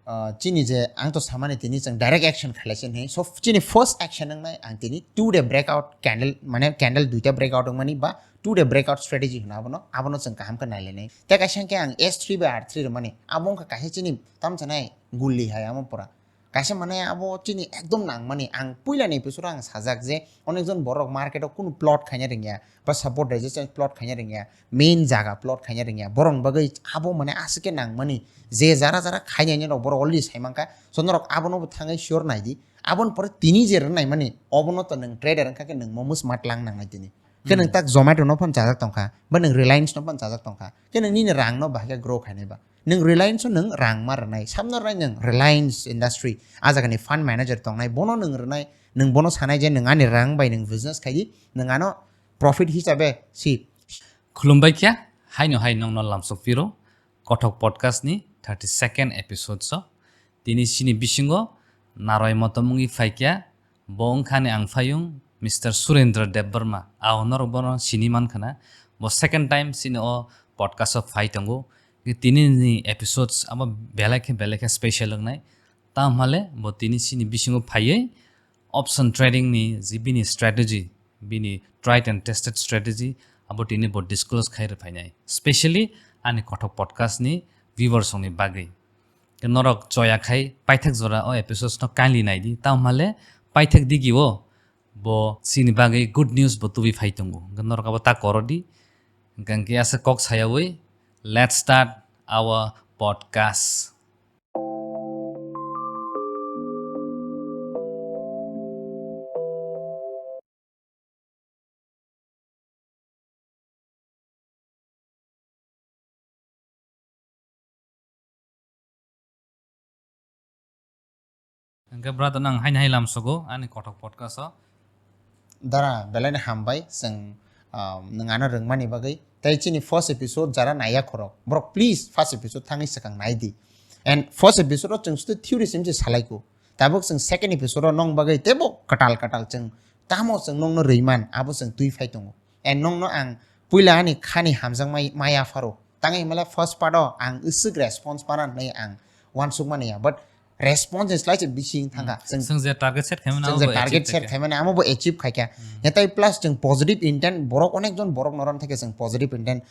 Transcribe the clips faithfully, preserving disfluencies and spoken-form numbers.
Ah, chini je ang to samani tini chwng direct action khailai se hinwi. So chini first action wngnai ang tini two day breakout candle, mane candle duita breakout wngmani ba two day breakout strategy hino abono, abono chwng kaham khe nailainai. Tei kaisa hwnkhe ang S three by R three rwmani, abo wngkha kaisa chini tam chanai gulli hai amo pura. Kaisa mane abo chini ekdom nangmani, ang puilani episode ang sajak je onekjon borok market o kunu plot khaina rwngya ba support resistance plot khaina rwngya, main jaga plot khaina rwngya, borok bagwi abo mane aswk khe nangmani, je jara jara khainai norok borok already saimankha, so norok abono bo thangwi sure naidi, aboni pore tini je rwnaimani obono to nwng trader wngkha khe nwng momo smat lang nangnai tini. Khe nwng tak Zomato no phano chajak tongkha, ba nwng Reliance no phano chajak tongkha, khe nwng nini rang no bahai khe grow khainai ba. Nwng Reliance o nwng rang ma rwnai, samno rwnai nwng Reliance Industry, a jagani fund manager tongnai, bono nwng rwnai, nwng bono sanai je nwng ani rang bai nwng business khai di, nwng ano profit hisabe si. Khulumbai kha, haino hai nongno lamsok phiro, Kothok Podcast ni thirty second episode so. Tini chini bisingo naroi motom wngwi phaikya, bo wngkhani ang phayung Mister Surendra Debbarma. Ao norok bono sini mankha na. Bo second time chini o podcast o phai tongo. Tini ni episodes abo belai khe belai khe special wngnai. Tamo hale bo tini chini bisingo phaiwi option trading ni je bini strategy, bini tried and tested strategy, abo tini bo disclose khai rwphainai. Specially ani Kothok Podcast ni viewers rokni bagwi. Khe norok choya khai paithak jora o episodes no kindly nai di. Tamo hale paithak digi o bo chini bagwi good news bo tubui phai tongo. Hwnkhe norok abo ta koro di. Hwnkhe asa kok sayawi, let's start our podcast. Hwnkhe brother nang haini hai lamsogo ani Kothok Podcast o. Dara, belai no hambai, chwng, ah, nwng ano rwngmani bagwi. Tei chini first episode jara naiya khorok, borok please first episode thangwi swkang nai di. And first episode o chwng sudu theory sim se salai ku. Tabuk chwng second episode o nong bagwi teibo kwtal kwtal chwng tamo chwng nongno rwiman abo chwng twi phai tongo. And nongno ang puila ani khani hamjakmai maya pharo. Tangwi himala first part o ang iswk response pana hinwi ang uansukmani ya. But response ni slai se bisi wng thangkha. Chwng, Chwng je target set khaimani chwng abo je bo target achieve set khaikha. Khaimani amo bo achieve khaikha. Hmm. Yatai plus chwng positive intent, borok onek jon borok norom theke chwng positive intent,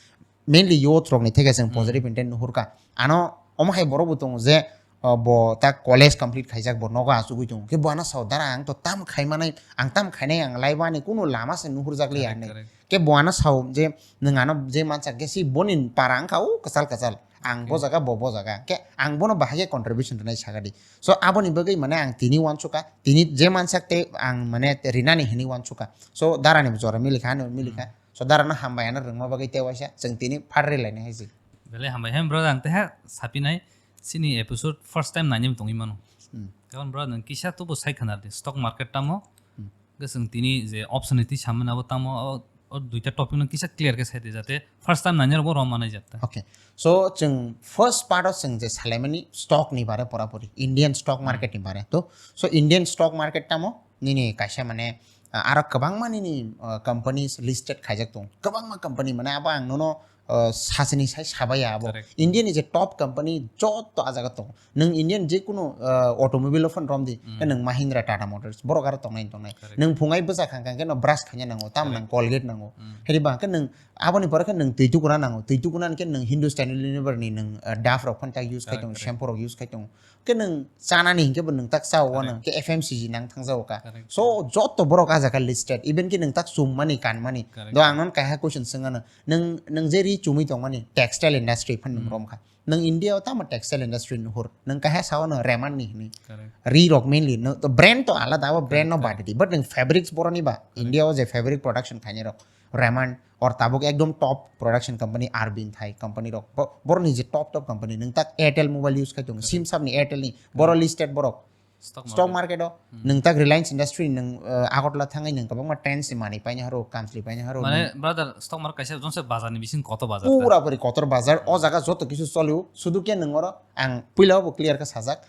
mainly youth rokni theke chwng Hmm. positive intent nuhurkha. Ano omo hai borok bo tongo je, uh, bo ta college complete khaijak, bo nogo achugwi tongo. Khe bo ano sao, "Dara, ang to tam khaimanai, ang tam khainai, ang laibo ani kunu lama se nuhurjakliya," Correct, hinwi. Correct. Khe bo ano sao je, "Nwng ano je mansa khe si boni para wngkha o kwchal kwchal. Ang bo Okay. jaga, bo bo jaga." Khe ang bono bahai khe contribution rwnai sakha di. So aboni bagwi mane ang tini uansukha, tini je mansak tei ang mane rinani hinwi uansukha. So darani bo jora milikha, ano milikha. Hmm. So darano hambai ano rwngma bagwi tei waisa chwng tini phar rwlainai hai se. Belai hambai hai bro, ang teha sapinai chini episode first time nainwi tongwi mano. Hmm. Karon bro nwng kisa tubo sai khwna di stock market tamo. Hmm. Hwnkhe chwng tini je option ni twi samani abo tamo o, o duita topic no kisa clear khe sai di jate first time nainai rok bo rom manai jak ta. Okay. So chwng first part o chwng je salaimani stock ni bare pora pori, Indian stock Hmm. market ni bare. To, so Indian stock market tamo nini kaisa mane, ah, aro kwbangma nini, ah, companies listed khaijak tong. Kwbangma company mane abo ang nono, ah, sachini sai sabaya abo. Correct. India ni je top company joto ah jaga tong. Nwng Indian je kunu, ah, automobile o phano romdi, Hmm. khe nwng Mahindra, Tata Motors, borok aro tongnai tongnai. Correct. Nwng phungai bwsa khang khang khe no brush khaina nango, tam Correct. nang Colgate nango. Hmm. Heri ba khe nwng aboni pore khe nwng twi tukuna nango, twi tukuna khe nwng Hindustan Unilever ni nwng, ah, Dove rok phano tak use khai Correct, tongo, correct. shampoo rok use khai tongo. Khe nwng chanani hinkhe bo nwng tak chao Correct. wano, khe F M C G nang thangjago ka. Correct. So joto borok ah jaga listed, even khe nwng tak chummani kanmani. Correct. Do ang non kaiha question swngano, nwng, nwng je ri chumui tongmani textile industry phan nwng Hmm. romkha. Nwng India o tamo textile industry nuhur. Nwng kaiha sao no Raymond ni hinwi. Correct. Ri rok mainly. Nwng to brand to alada, abo brand no Correct, bad di. But nwng fabrics boroni ba. Correct. India o je fabric production khainai rok. Raymond or tabuk ekdom top production company Arvind hai company rok. Bo-, boroni je top top company. Nwng tak Airtel mobile use khai tongo. Correct. Sim sap ni Airtel ni. Boro Correct. listed borok. Stock Stock market. market o Hmm. nwng tak Reliance Industry nwng, uh, Agartala thangwi nwng kwbangma trends ni manwi paina haro, kamchwlwi paina haro. Mane, nwng brother, stock market kaisa jongse bazar ni bising kotor bazar ta. Pura puri kotor bazar, o Hmm. jaga joto kisu cholio, sudu khe nwng oro ang puila bo clear khe sajak,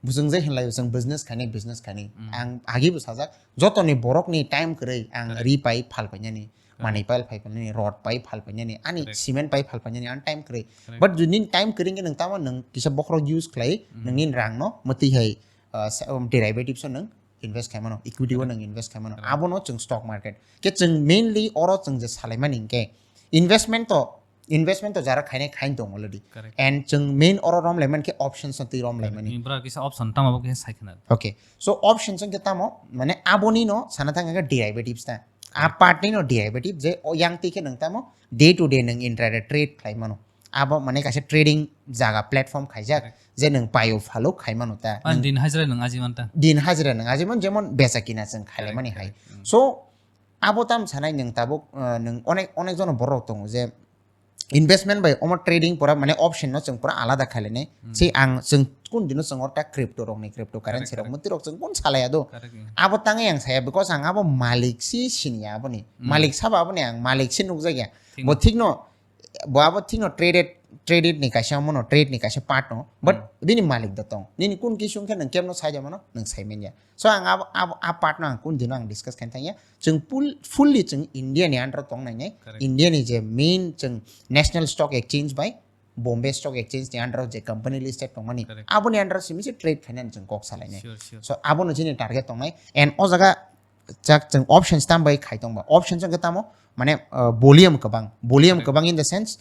bwswng je hinlai bwswng business khainai, business khainai. Hmm. Ang agi bo sajak, joto ni borok ni time kwrwi ang Correct. ri pai phal painani. Manwi pai phal painani, rod pai phal painani, ani cement pai phal painani, ani time kwrwi. But jodi nini time kwrwi hwnkhe nwng tamo nwng kisa bokhorok use khlai, nwng nini rangno mwtwi hai, uh, sa-, um, derivatives o nwng invest khaimano, equity o nwng invest khaimano. Abono chwng stock market. Khe chwng mainly oro chwng je salaimani hwnkhe investment to, investment to jara khainai khain tong already. And chwng main oro rom laimani khe options no twi rom laimani. Bra kisa option tamo bo khe sai khna. Okay. So options hwnkhe tamo, mane aboni no sana thang khe derivatives ta. A part ni no derivative je o yang twi khe nwng tamo day to day nwng intraday trade khlai mano. Abo mane kaisa trading jaga platform khaijak je nwng paio phalo khai mano ta. Nwng din hajra nwng aji man ta. Din hajra nwng aji man, jemon becha kina chwng khailai mani hai. So abo tam sanai nwng tabuk, uh, nwng onek, onek jono borok tongo je investment bai omo trading pora mane option no chwng pura alada khailene. Si ang chwng kun dino chwng orta crypto rok ni, crypto currency rok mutwi rok chwng kun salaya do. Abo tangwi ang saya, because ang abo malik si sinya aboni. Malik sabo aboni ang malik si nukjakya. Bo thikno, bo abo thikno traded, traded ni kaisa mono, trade ni kaisa part no. But bini malik da tong. Nini kun kisu wngkhe nwng kemno saida mano, nwng saimanya. So ang abo, abo, a part no ang kun dino ang discuss khaina thangya. Chwng full, fully chwng India ni under tong nai nai. India ni je main chwng National Stock Exchange bai Bombay Stock Exchange ni under je company listed tongmani. Aboni under simi se trade finance chwng kok salai nai. So abono chini target tong nai. And o jaga chak chwng options tam bai khai tong ba. Options wngkhe tamo, mane, uh, volume kwbang. Volume kwbang in the sense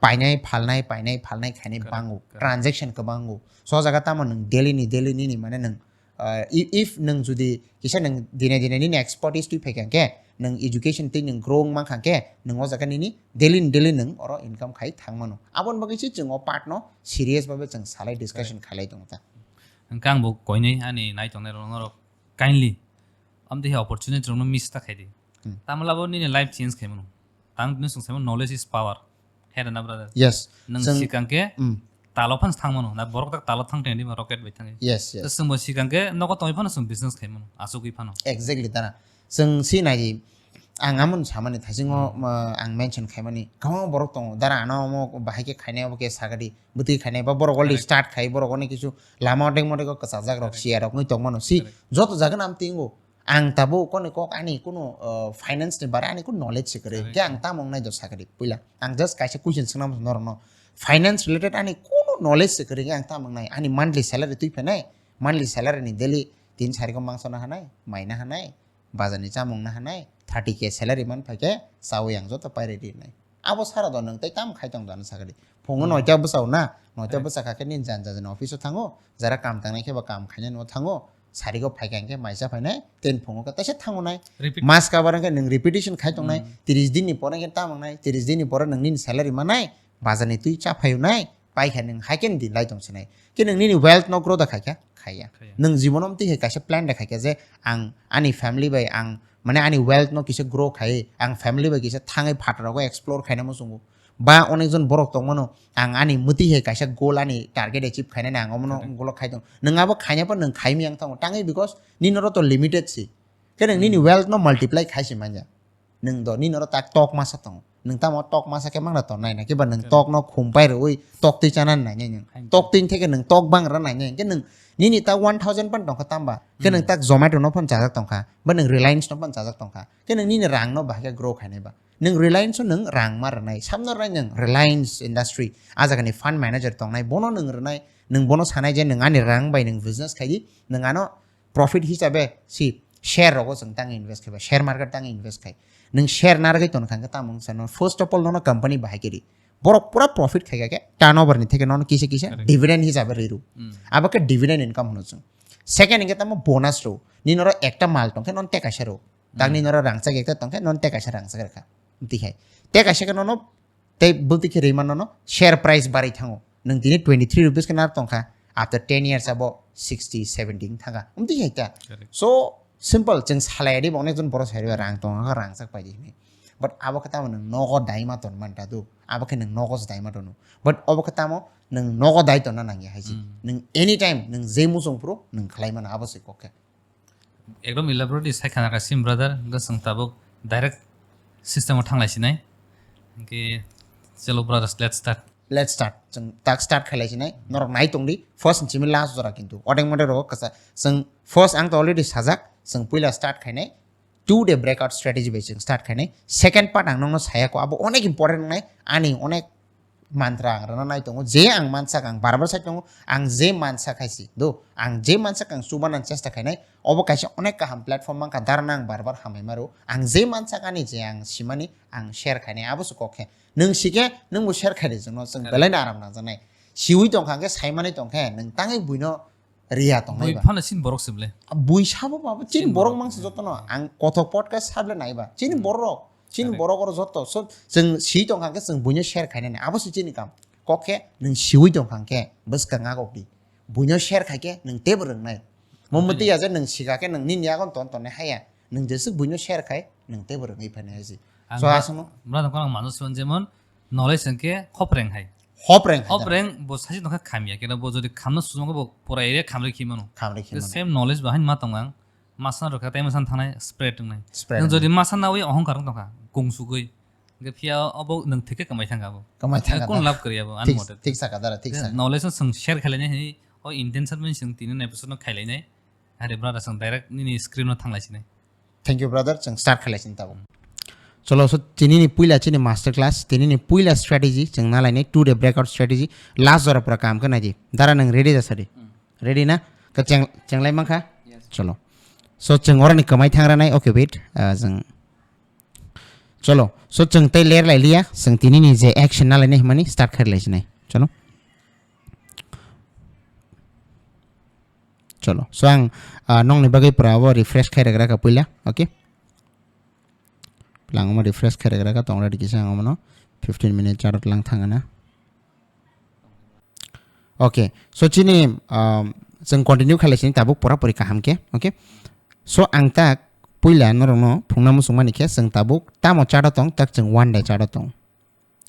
painai phalnai, painai phalnai khainai bango. Transaction kwbango. So o jaga tamo nwng daily ni, daily nini mane nwng Uh, i-, if nwng jodi kisa nwng dine dine nini expertise twi phaikha khe, nwng education twi nwng grow wng mankha khe, nwng o jaga nini daily ni daily nwng oro income khai thang mano. Aboni bagwi se chwng o part no serious babe chwng salai discussion khailai tongo ta. Hwnkhe ang bo koinwi ani naitongnai rok norok kindly amtwi opportunity rokno miss ta khaidi. Tamla bo nini life change khaimano. Tang tini swng saimano, knowledge is power. He na brother? Yes. Nwng sikang khe talo phano thang mano. Na borok tak talo thang tengdi ma rocket bai thang. Yes, yes. Swng bo sikang khe nogo tongwi phano swng business khai mano. Asugwi phano. Exactly dara. Swng si nai ang amon samani thasingo, ang mention khaimani. Kwbangma borok tongo. Dara ano omo bahai khe khainai obo khe sagadi. Bwtwi khainai ba borok already start khai, borok oni kisu lama odek modek kwchajak rok siya rok wngwi tong mano. Si joto jaga nam tingo. Ang tabuk koni kok ani kunu, uh, finance ni bare ani kunu knowledge se kwrwi. Hwnkhe ang tamo wngnai do sakri puila. Ang just kaisa question swngnai norokno. Finance related ani kunu knowledge se kwrwi hwnkhe ang tamo wngnai. Ani monthly salary twi phainai, monthly salary ni daily tin sari ko mangso na hanai, mai na hanai, bazar ni chamung na hanai, thirty K salary man phaikhe chawi ang joto pai ready nai. Abo sara do nwng tei tamo khai tong do ano sakri. Phungo noita bwsao na, noita bwsa kha khe nini jan jan office o thango, jara kam tangnai khe ba kam khainai no thango, sarigo phaikha hwnkhe maisa phainai, ten phungo khe taisa thango nai. Mas kabar hwnkhe nwng repetition khai tongnai, tris din ni pore hwnkhe tamo wngnai, tris din ni pore nwng nini salary manai, bazar ni twi cha phaio nai, paikha nwng hai khe din lai tong sinai. Khe nwng nini wealth no grow da khaikha, khaiya. Nwng jibono amtwi hai kaisa plan da khaikha je ang ani family bai ang mane ani wealth no kisa grow khai, ang family bai kisa thangwi phataro go explore khaina muchungo. Ba onekjon borok tongmano, ang ani mwtwi hai kaisa goal, ani target achieve khainani ang omono golok khai tong. Nwng abo khaina pha nwng khaimya wng thango. Tangwi because nini oro to limited si. Khe nwng nini wealth no multiply khai si manya. Nwng do nini oro tak tok masa tongo. Nwng tamo tok masa khe mangra ton nai na. Kiba nwng tok no khum pai rwi tok twi chana nai nai nwng. Tok twi theke nwng tok bang ra nai nai. Khe nwng nini ta one thousand pan tongkha tamba. Khe nwng tak Zomato no phan chajak tongkha. Ba nwng Reliance no phan chajak tongkha. Khe nwng nini rang no bahai khe grow khainai ba. Nwng Reliance o nwng rang ma rwnai. Samno rwnai nwng Reliance Industry. A jaga ni fund manager tongnai. Bono nwng rwnai. Nwng bono sanai je nwng ani rang bai nwng business khai di. Nwng ano profit hisabe si share rogo chwng tang invest khai ba. Share market tang invest khai. Nwng share narwgwi ton kha khe tamo wng sano. First of all nono company bahai khe ri. Borok pura profit khai kha khe turnover ni theke nono kisa kisa dividend hisabe ri ru. Abo khe dividend income hwno chwng. Second hwnkhe tamo bonus ro. Nini oro ekta mal tong khe nono tei kaisa ro. Tang nini oro rangchak ekta tong khe nono tei kaisa rangchak rwkha. Twi hai. Tei kaisa khe nono tei bwtwi khe rwi mano no share price barwi thango. Nwng tini twenty three rupees khe nar tongkha. After ten years abo sixty, seventy wng thangkha. Wng twi hai ta. So simple, chwng salai di bo onekjon borok sai rw rang tong kha, rangchak pai di hinwi. But abo khe tamo nwng nogo dai ma ton man ta do. Abo khe nwng nogo se dai ma tono. But obo khe tamo nwng nogo dai tonna nangya hai se. Nwng anytime nwng je muchung phuru nwng khlai mano abo se kok khe. Ekdom elaborately sai khana ka sim brother, hwnkhe chwng tabuk direct system o thanglai sinai. Hwnkhe chalo brothers, let's start. Let's start. Chwng tak start khailai sinai. Norok nai tongdi. First ni simi last jora kintu. Odeng modeng rogo kasa. Chwng first ang to already sajak. Chwng puila start khainai. two day breakout strategy bai chwng start khainai. Second part ang nokno saya ko, abo onek important wngnai, ani onek mantra ang rwna nai tongo, je ang mansak ang bar bar sai tongo, ang je mansak hai si do, ang je mansak ang chubanani chesta khainai, obo kaisa onek kaham platform mankha, darna ang bar bar hamai maro, ang je mansak ani je ang simani ang share khainai, abo se kok khe. Nwng sikhe nwng bo share khaidi, chwngno chwng Correct. Belai no aram nangjaknai. Siwi tongkha khe, saimani tongkhe, nwng tangwi buino riya tongnai Bui ba. Phano sin borok se ble. Bui sabo ba, chini Sin borok borok. Mangsa jotono. Ang kothok podcast sable nai ba. Chini Hmm. Borok, chini Correct. Borok oro joto. So, chwng si tongkha khe chwng buino share khainani. Abo se chini kam. Kok khe nwng siwi tongkha khe bwskang agok di. Buino share khai khe nwng tebo rwngnai. Mo Omo mwtwi ya je nwng sika khe nwng nini yagon ton tonne haya. Nwng jeswk buino share khai nwng tebo rwngwi phainai hai si. Ang So, ha-, aswkno bra tongkha ang mano swan jemon knowledge hwnkhe hopreng hai. Hopreng hai da. Hopreng bo sachi tongkha khamya khe bo jodi khamna sujung bo pura area khamri khi mano. Khamri khi The mano. Same knowledge bahai ma tong ang. Masana rokha tai masana thangnai spread wngnai. Spread Nang jodi wngnai. Masana wi ohongkar wng tongkha, kung sugui. Hwnkhe phiya obo nwng thike kamai thangkha abo. Kamai thangkha Kun da. Love kariya bo, Thik, unwanted. Thik saka dara, thik saka. Knowledge no chwng share khailai nai hai, o intention bai chwng tini episode no khailai nai. Hari brother chwng direct nini screen no thanglai sinai. Thank you, brother. Chwng start khailai sini tabuk. Cholo, so tini ni puila chini master class, tini ni puila strategy, chwng nalainai two day breakout strategy, last jora pura kam khe naidi. Dara nwng ready jasa di. Hmm. Ready na? Ka cheng, chenglai mankha? Yes. Cholo. So chwng orani kwmai thangra nai, okay, wait. Ah, chwng. Cholo. So chwng tei ler lai liya, chwng tini ni je action nalainai himani start khailai sinai. Cholo. Cholo. So ang, ah, nokni bagwi pura abo refresh khai rwgra ka puila. Okay. Langma refresh khai rwgra ka tong ready kisa ang omono fifteen minute charot lang thangana. Okay. So chini, um, chwng continue khailai sini tabuk pura puri kaham khe. Okay. So ang ta puila norokno phungna muchung mani khe chwng tabuk tamo charot tong tak chwng one day charot tong.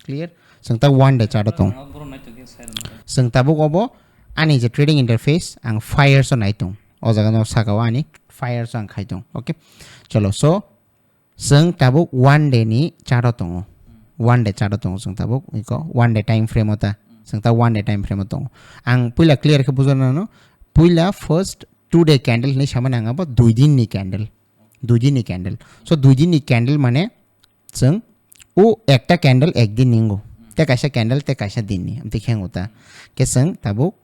Clear? Chwng ta one day chart o tong. Ang abo borok naitokhe sai rwna. Chwng tabuk obo ani je trading interface ang fires o nai tong. O jaga no saka o ani fires o ang khai tong. Okay. Cholo, so chwng tabuk one day ni chart o tongo. One day chart o tongo chwng tabuk iko one day time frame o ta. Chwng ta one day time frame o tongo. Ang puila clear khe bujana no. Puila first two day candle hinwi samani ang abo dui din ni candle. Dui din ni candle. So dui din ni candle mane chwng o ekta candle ek din ni wngo. Tei kaisa candle tei kaisa din ni. Amtwi khe wngo ta. Khe chwng tabuk,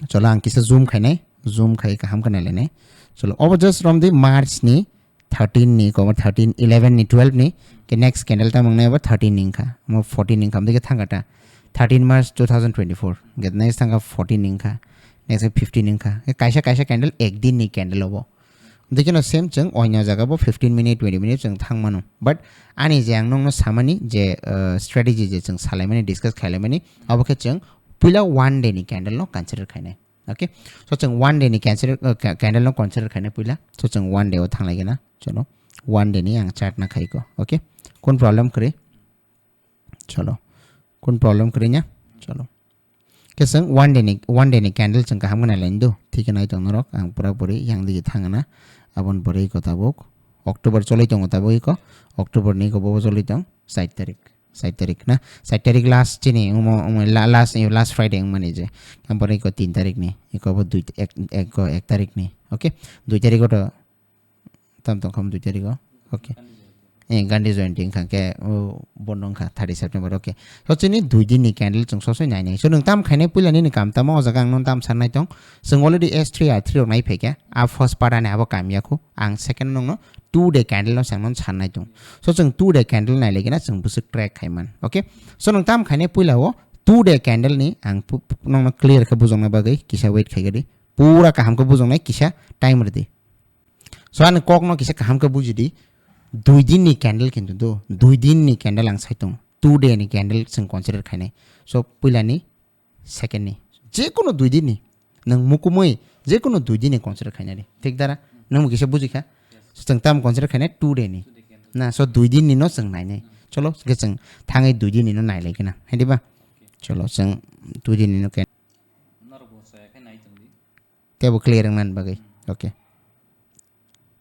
cholo ang kisa zoom khainai, zoom khai kaham khe nailainai. Cholo, obo just from the March ni thirteen ni, komo thirteen, eleven ni, twelve ni, khe next candle ta mwngnai obo thirteen ni wngkha. Omo fourteen ni wngkha, amtwi khe thangkha ta. Thirteen March two thousand twenty-four. Khe next thangkha fourteen ni wngkha. Next fifteen ni wngkha. Khe kaisa kaisa candle ek din ni candle obo. Dekhe no same chwng oino jaga bo fifteen minute, twenty minute chwng thang mano. But ani je ang nokno samani je, uh, strategy je chwng salaimani, discuss khailaimani, abo khe chwng puila one day ni candle no consider khainai. Okay? So chwng one day ni consider, uh, ca-, candle no consider khainai puila. So chwng one day o thanglai gana. Cholo. One day ni ang chart na khaiko. Okay? Kun problem kwrwi? Cholo. Kun problem kwrwi nya? Cholo. Khe chwng one day ni, one day ni candle chwng kaham khe nai lai do. Thik khe nai tong norok, ang pura puri yang digi thang na. Aboni pore iko tabuk October choloi tongo tabuk iko. October ni iko bobo choloi tong sait tarik. Sait tarik na. Sait tarik last chini, omo, omo la-, last, last Friday wngmani je. Ang pore iko tin tarik ni. Iko bo dui, ek, ek, iko ek tarik ni. Okay? Dui tarik o to Tam tong kham dui tarik o. Okay. Eh, Gandhi Jayanti wngkha khe, o, bono wngkha thirty September, okay. So, chini dui din ni candle chwng sosoi nai nai. So, nwng tam khainai puila nini kam tamo, o jaga ang nwng tam sanai tong. Chwng already S three R three rok nai phaikha. A first part ani abo kam ya khu. Ang second nwng no two day candle no chwng nwng sanai tong. So, chwng two day candle nai lagi na chwng bwswk track khai man. Okay. So, nwng tam khainai puila o two day candle ni ang pu-, pu-, nwng no clear khe bujokna bagwi kisa wait khai gadi. Pura kaham khe bujoknai kisa time rwdi. So ani kokno kisa kaham khe buji di, dui din ni candle kintu do, dui din ni candle ang sai tongo, two day ni candle chwng consider khainai. So puila ni, second ni, je kono dui din ni, nwng mukumui je kono dui din ni consider khainai di, thik dara? Nwng bo kisa buji kha? So chwng tamo consider khainai? Two day ni. Na, so dui din ni no chwng nainai. Cholo, hwnkhe chwng thangwi dui din ni no nailai khna, hai di ba? Cholo, chwng dui din ni no candle. Tebo clear wngna bagwi. Okay.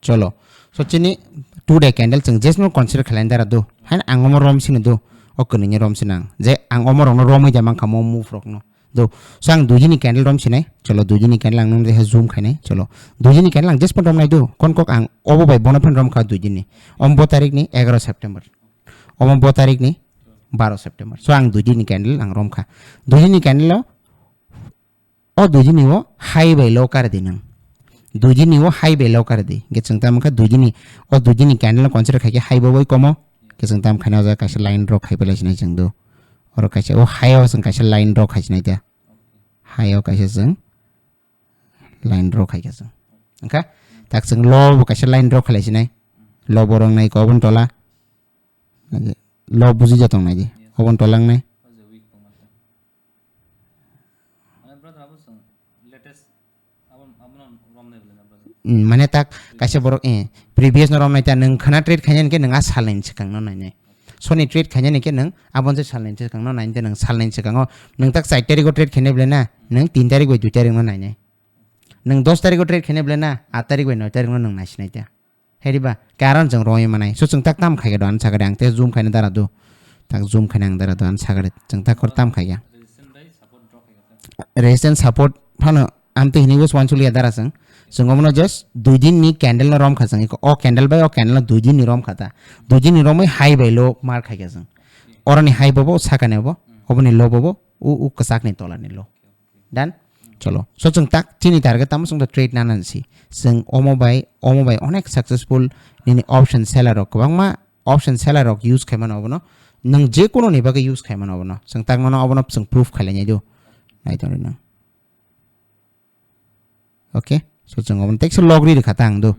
Cholo. So chini two day candle chwng jesno consider khlaina dara do. Haino ang omo rom sino do. O kwnwi ni rom sino ang. Je ang omo rokno romwi da mankha mo move rokno. Do, so ang dui dini candle rom sinai. Cholo, dui dini candle ang nung dehe zoom khainai. Cholo, dui dini candle ang just pon rom nai do. Kon kok ang obo bai bono phan rom kha dui dini. Om bo tarik ni egaro September. Om bo tarik ni baro September. So ang dui dini candle ang rom kha. Dui dini candle o, o dui dini o high bai low kar di nang. Dui dini o high bai low kar di. Ge chwng tam kha dui dini, o dui dini candle no consider khai khe high bo bai komo. Ge chwng tam khaina o jaga kaisa line draw khai pai lai sinai chwng do. Oro kaisa o high o chwng kaisa line draw khai sinai ta. High o kaisa chwng line draw khai kha chwng. Wngkha? Tak chwng low bo kaisa line draw khalai sinai. Low bo rong nai ko obon tola. Nai di. Low buji jatong nai di. Obon tola nai. Mm, mane tak kaisa borok, eh, previous no rom nai ta nwng khana trade khainani khe nwng a salnai swkang no nainai. Soni trade khainani khe nwng aboni se salnai swkang no nainai, nwng salnai swkang o nwng tak char tarik o trade khainai bwle na, nwng tin tarik bai dui tarik no nainai. Nwng dos tarik o trade khainai bwle na, aat tarik bai noi tarik no nwng naisinai ta. Heri ba, karon chwng romwi manai. So chwng tak tam khai khe do, ang sakha de, ang te zoom khaina dara do. Tak zoom khaina ang dara do, ang sakha de, chwng tak khor tam khai khe. Resistance support phano amtwi hinwi bo uansukliya dara chwng. Chwng omono just dui din ni candle no rom kha chwng. O candle bai o candle no dui din ni rom kha ta. Dui din ni romwi high bai low mar khai kha chwng. Oroni high bobo sakani obo, oboni low bobo u, u kwchakni tolani low. Done? Cholo. So chwng tak chini target tamo chwng to trade nana si. Chwng omo bai, omo bai onek successful nini option seller rok kwbangma option seller rok use khaimano obono. Nwng je kono ni bagwi use khaimano obono. Chwng tak nono obono chwng proof khailai nai do. Nai tong nang. Okay. So chwng obono teksa log ri rwkha ta ang do.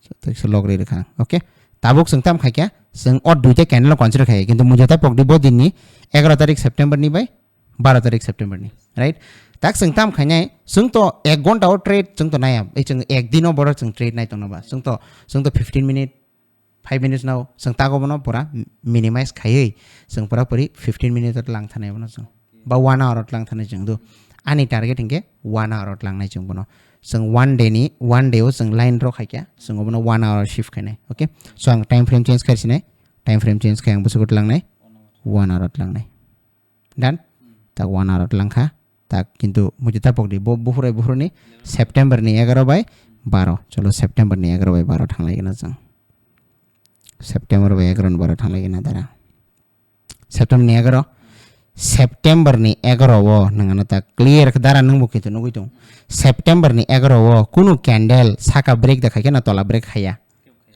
So, teksa log ri rwkha. Okay. Tabuk chwng tam khaikha, chwng o duita candle no consider khaikha. Kintu mujata pokdi bo dinni egaro tarik September ni bai baro tarik September ni. Right? Tak chwng tam khainai, chwng to ek ghonta o trade chwng to naya. Ei chwng ek din o boro chwng trade nai tongno ba. Chwng to, chwng to fifteen minute, five minutes nao, chwng tago bono pura minimize khaiwi, chwng pura puri fifteen minute o lang thanai bono chwng. Ba one hour o lang thanai chwng do. Ani target hinkhe one hour o lang nai chwng bono. Chwng one day ni, one day o chwng line draw khaikha, chwng bono one hour o shift khainai. Okay? So ang time frame change khai sinai, time frame change khai ang bwswk o lang nai, one hour o lang nai. Done? Tak one hour o lang kha. Tak kintu mujata pokdi bo buphuru buphuru ni September ni egaro bai baro. Cholo September ni egaro bai baro thanglai gana chwng. September bai egaro ni baro thanglai gana dara. September ni egaro. September ni egaro o nangano ta clear khe dara nungbo kintu nugui tong. September ni egaro o kunu candle saka break da khai khe na tola break khaya.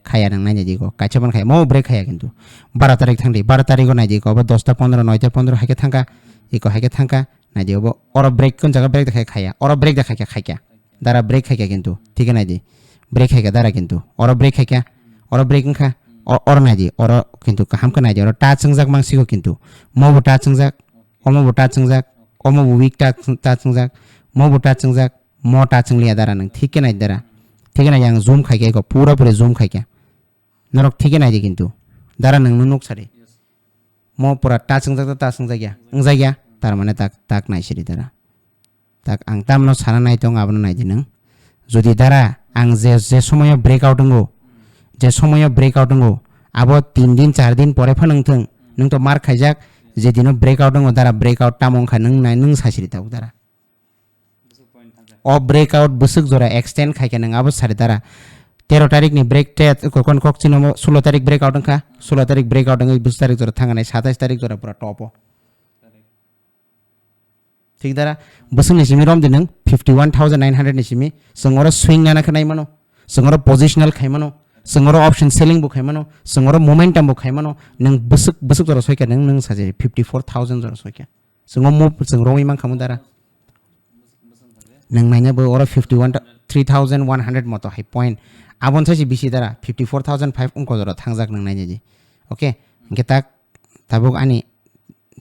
Khaya nang nai di ko. Kaisa ban khaya. Mo break khaya kintu. Baro tarik thang di. Baro tarik o nai di ko. Abo dosta pondro, noita pondro hai khe thangka. Iko hai khe thangka. Nai di obo. Oro break kun jaga break da khai khaya. Oro break da khai khe khai kya. Dara break khai kya kintu. Thik nai di. Break khai kya dara kintu. Oro break khai kya. Oro break wngkha. O-, oro nai di. Oro kintu kaham khe nai di. Oro touch wngjak mang siko kintu. Mo bo touch wngjak. Omo bo touch wngjak. Omo bo weak touch, touch wngjak. Mo bo touch wngjak. Mo touch wngliya dara nwng. Thik khe nai dara. Thik khe nai di, ang zoom khai khe eko. Pura pura zoom khai khe. Norok thik khe nai di kintu. Dara nwng nuk sadi. Mo pura touch wngjak ta touch wngjak ya. Wngjak ya. Tar mane tak, tak nai sidi dara. Tak ang tamno sana nai tong abono nai di nwng. Jodi dara ang je, je somoyo breakout wngo, je somoyo breakout wngo, abo tin din char din pore phano wngthung, nwng to mar khaijak, je dino breakout wngo dara breakout tamo wngkha nwng nai nwng sasiri tabuk dara. O breakout bwswk jora extend khai khe nwng abo sari dara. Tero tarik ni break te kokon kok chino sulo tarik breakout wngkha, sulo tarik breakout wngwi bwswk tarik jora thanganai satais tarik jora pura top o. Thik dara, bwswk ni simi rom di nwng fifty one thousand nine hundred ni simi, chwng oro swing nana khe nai mano, chwng oro positional khai mano, chwng oro option selling bo khai mano, chwng oro momentum bo khai mano, nwng bwswk, bwswk jora soikha nwng, nwng saje fifty four thousand jora soikha. Chwng o move chwng romwi mankha mo dara. Nwng naina bo oro fifty one, three thousand one hundred moto hai point. Aboni saisi bisi dara fifty four thousand five wngkha jora thangjak nwng naina di. Okay, hwnkhe tak tabuk ani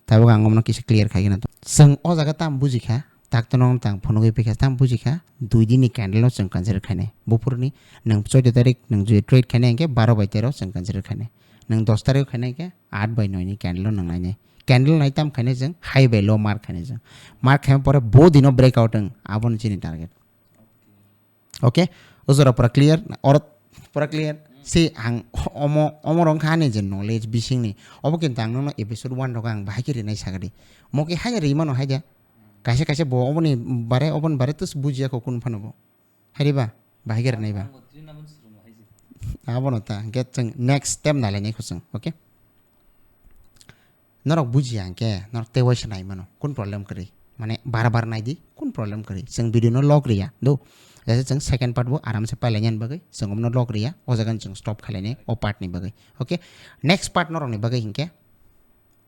Tabuk ang omono kisa clear khai gana. Chwng o jaga tam buji kha, tak tono tang phunugwi phaikha tam buji kha, dui din ni candle no chwng consider khainai. Buphuruni nwng chauda tarik nwng jodi trade khainai hwnkhe baro bai tero chwng consider khainai. Nwng dos tarik khainai hwnkhe aat bai noi ni candle no nwng nainai. Candle nai tam khainai chwng high bai low mark khainai chwng. Mark khaima pore bo dino breakout wng, abono chini target. Okay, o jora pura clear, oro pura clear. Si ang omo, omo rong kha ani je knowledge bising ni. Obo kintu ang nono episode one rogo ang bahai khe rinai sagadi. Mo khe hai ri mano hai de. Kaisa kaisa bo oboni bare, oboni bare tus bujiya kho kun phano bo. Hariba, bahai ger naiba. Abono ta, get chwng next step nai lai nai kho chwng, okay? Norok bujiya hwnkhe, norok tei waisa nai mano, kun problem kwrwi? Mane bar bar nai di, kun problem kwrwi? Chwng video no log riya, do. Jase chwng second part bo aram se pai lai nani bagwi, chwng omno log riya, o jaga ni chwng stop khai lai nai, o part ni bagwi. Okay? Next part norok ni bagwi hwnkhe,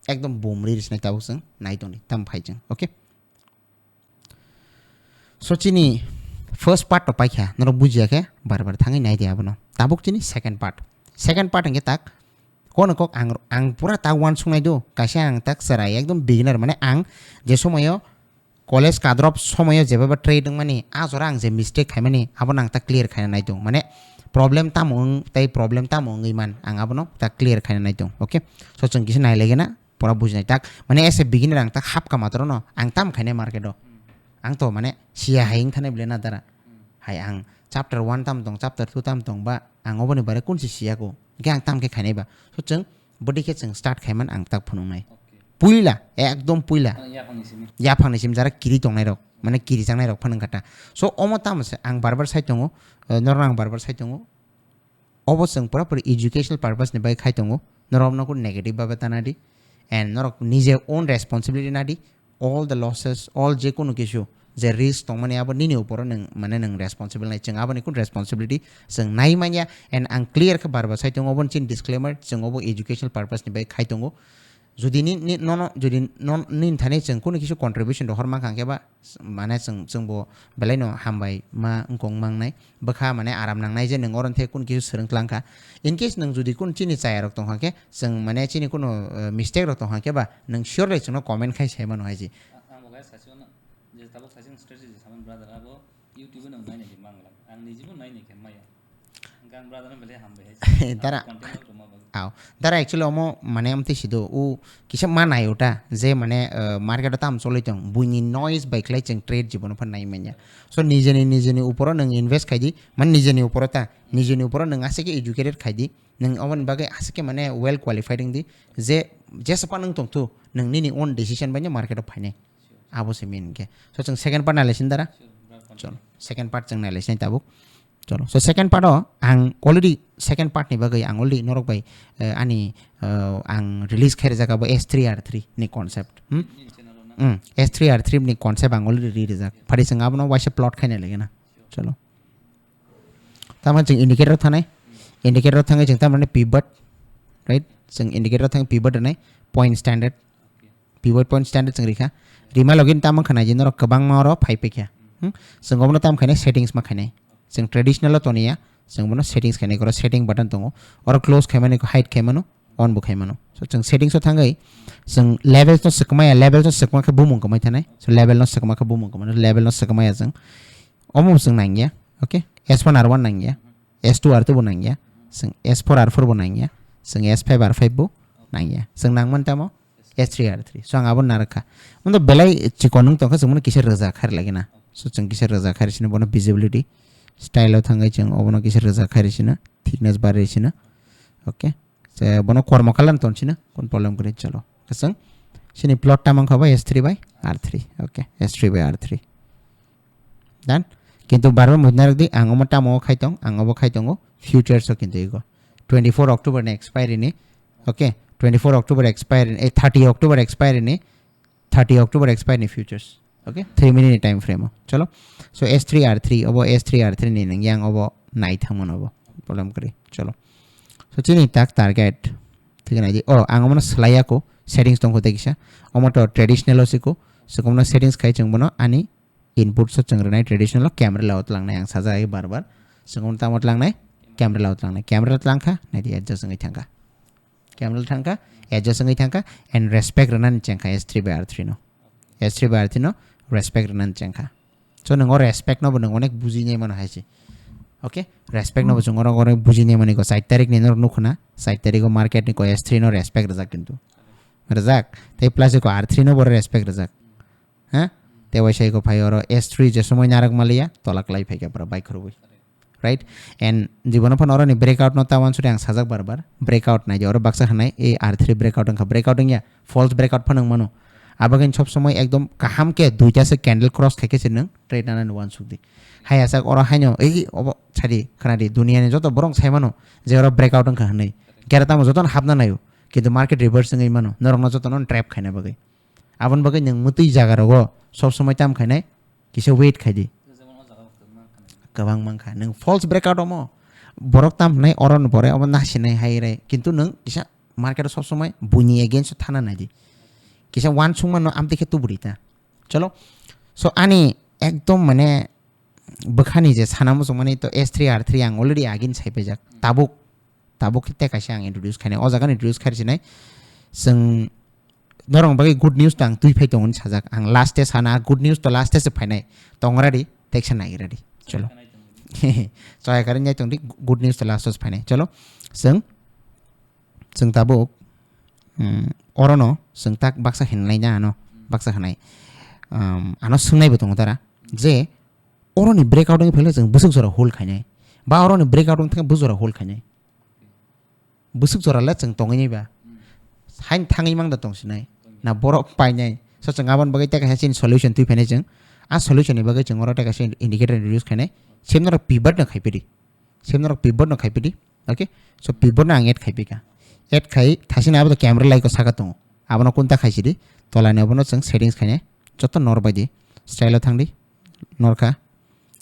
ekdom bum ri ri se nai tabuk chwng nai tong di, tam phai chwng, okay? So chini first part to paikha, norok bujiya khe bar bar thangwi nai di abono. Tabuk chini second part. Second part hwnkhe tak, kono kok ang, ang pura ta uansuk nai do, kaisa ang tak chwrai ekdom beginner, mane ang je somoyo college kadrop somoyo jebaba trade wngmani, a jora ang je mistake khaimani, abono ang tak clear khaina nai do. Mane problem tamo wng tei problem tamo wngwi man, ang abono tak clear khaina nai do. Okay? So chwng kisa nai lai gana. Pura bujinai tak, mane as a beginner ang tak hapka matro no, ang tam khainai market o. Ang to mane siya hai wng thanai bole na dara. Hai ang chapter one tam tong, chapter two tam tong ba, ang oboni bare kun si siya ko. Hwnkhe ang tam khe khainai ba. So chwng bwdwi khe chwng start khaiman ang tak phunuknai. Puila, ekdom puila. Yaphangni simi. Yaphangni simi jara kiri tongnai rok, mane kiri changnai rok phano wngkha ta. So omo tamo se ang bar bar sai tongo, eh, norno ang bar bar sai tongo. Obo chwng pura pura educational purpose ni bai khai tongo. Norok no kun negative babe ta nadi. And norok nije own responsibility nadi. All the losses, all je kunu kisu je risk tongmani abo nini uporo nwng, mane nwng responsible nai. Chwng aboni kun responsibility chwng nai manya. And ang clear khe bar bar sai tongo, obo chini disclaimer, chwng obo educational purpose ni bai khai tongo. Jodi ni, ni, nono, jodi non, nini thani chwng kunu kisu contribution rohor mankha hwnkhe ba, mane chwng, chwng bo belai no hambai ma wngkong mangnai. Bwkha mane aram nangnai je nwng oro the kun kisu swrwng tlang kha. In case nwng jodi kun chini chaya rok tong kha khe, chwng mane chini kuno, eh, mistake rok tong kha khe ba, nwng sure bai chwngno comment khai sai mano hai ji. Ang bo guys sasi ono, je tabuk sasi strategy saman brother abo YouTube no nai nai mang lang. Ang nijibo nai nai khe maya. Ang brother no belai hambai hai. Dara. Content rok tongma bagwi. Aw, dara actually omo mane amtwi sido u kisa ma nai uta je mane, eh, market o tam choloi tong, buini noise bai khlai chwng trade jibono phan nai manya. So nijeni, nijeni uporo nwng invest khai di, mane nijeni uporo ta, nijeni uporo nwng aswk khe educated khai di, nwng oboni bagwi aswk khe mane well qualified wng di, je jesa pa nwng tong thu, nwng nini own decision bai no market o phainai. Abo se main khe. So chwng second part nai lai sini dara? Cholo, second part chwng nai lai sini tabuk. Cholo. So second part o ang already second part ni bagwi ang already norok bai, eh, ani, eh, ang release khairjak abo S three R three ni concept. Hmm? Hmm, S three R three ni concept ang already ri rijak. Phari chwng abono waisa plot khaina lagina. Cholo. Tamo chwng indicator thanai. Indicator thangwi chwng tamani pivot, right? Chwng indicator thang pivot nai point standard. Pivot point standard chwng rikha. Rima login tamo khana je norok kwbangma oro phai paikha. Hmm? Chwng obono tam khainai settings ma khainai. Chwng traditional o toniya, chwng bono settings khainai, oro setting button tongo. Oro close khaimani kho hide khaimano, on bo khaimano. So chwng settings o thangwi chwng levels no swkmaya, levels no swkma khe bumung kwmai thanai. So level no swkma khe bumung kwmano, level no swkmaya chwng. Omo chwng nangya, okay? S one R one nangya, S two R two bo nangya, chwng S four R four bo nangya, chwng S five R five bo nangya. Chwng nangman tamo? S three R three. So ang abo narwkha. Omo belai chikon wng tongkha, chwng bono kisa rwjak khai lagina. So chwng kisa rwjak khai sino bono visibility style o thangwi chwng obono kisa rwjak khai sino, thickness bar sino. Okay. Je bono kormo color ton sino, kun problem kwrwi chalo. Chwng sini plot tamo wngkha ba S three by R three. Okay. S three by R three. Done. Kintu barbar mujna rwdi, ang omo tamo khai tong, ang obo khai tongo, futures o kintu ego. Twenty-four October ni expiry ni, okay, twenty-four October expiry ni, eh, thirty October expiry ni, thirty October expiry ni futures. Okay, three minute ni time frame o. Chalo. So S three R three, obo S three R three ni nang yang obo nai thangmano obo. Problem kwrwi. Chalo. So chini tak target. Thik nai di. Oh, ang omo no slaya ko, settings tong ko tei kisa. Omo to traditional o siko. So kono settings khai chwng bono ani input so chwng rwnai traditional o camera la o tlangnai ang sajak bar bar. Chwng tamo tlangnai, camera la o tlangnai. Camera tlang kha, nai di adjust wngwi thang kha. Camera thang kha, adjust wngwi thang kha, and respect rwnani cheng kha S three by R three no. S three by R three no respect rwnani cheng kha. So nwng o respect no bo nwng onek bujinai mano hai se. Okay? Respect no bo chwng oro oro bujinai mani ko sait tarik ni norok nukho na, sait tarik o market ni ko S three no respect rwjak kintu. Rwjak. Tei plus ko R three no bo respect rwjak. Ha? Tei waisa iko phai oro S three je somoi narwk maliya, tola klai phaikha pura bike khurubui. Right? And jibono phano oroni breakout no ta wansuri ang sajak bar bar. Breakout nai je oro baksa hanai, e R three breakout wngkha, breakout wngya, false breakout phano wngmano. Abagin sob somoi ekdom kaham khe duita se candle cross khai khe se nwng trade nanani uansuk di. Hai asak oro haino, ei obo sadi khana di, duniya ni joto borok sai mano je oro breakout wngkha hwnwi. Gera tamo jotono hapna naio, kintu market reverse wngwi mano, norokno jotono trap khaina bagwi. Aboni bagwi nwng mwtwi jaga rogo sob somoi tam khainai, kisa wait khai di. Kwbang mankha. Nwng false breakout omo. Borok tam hwnai oro no pore obo nasinai hai rai. Kintu nwng kisa market o sob somoi buini against o thana nai di. Kisa uansukma no amtwi khe tuburi ta. Cholo. So ani ekdom mane bwkhani je sana muchungmani to S three R three ang already agin sai paijak. Tabuk, tabuk khe tei kaisa ang introduce khainai. O jaga introduce khai sinai. Chwng norok bagwi good news to ang twi phai tongo hinwi sajak. Ang last tei sana good news to last tei se phainai. Tong ready, teksa nai ready. Cholo. Chaya kari nai tong di, good news to last tei se phainai. Cholo. Chwng, chwng tabuk, mm, orono chwng tak baksa hinlai na ano, baksa hinai. Um, ano swngnai bo tongo tara. Je, oroni breakout wngwi phaikhe chwng bwswk jora hold khainai. Ba oroni breakout wngwi thangkhe bwswk jora hold khainai. Bwswk jora le chwng tongwi nai ba. Hain thangwi mang da tong sinai. Na borok painai. So chwng aboni bagwi tei kaisa chini solution twi phainai chwng. A solution ni bagwi chwng oro tei kaisa indicator introduce khainai. Sem norok pivot no khai pidi. Sem norok pivot no khai pidi. Okay? So pivot no ang add khai pika. Add khai thasina abo to camera lai ko saka tongo. Abono kunta khai sidi. Tolani abono chwng settings khainai. Joto nor bai di. Style o thang di. Norkha.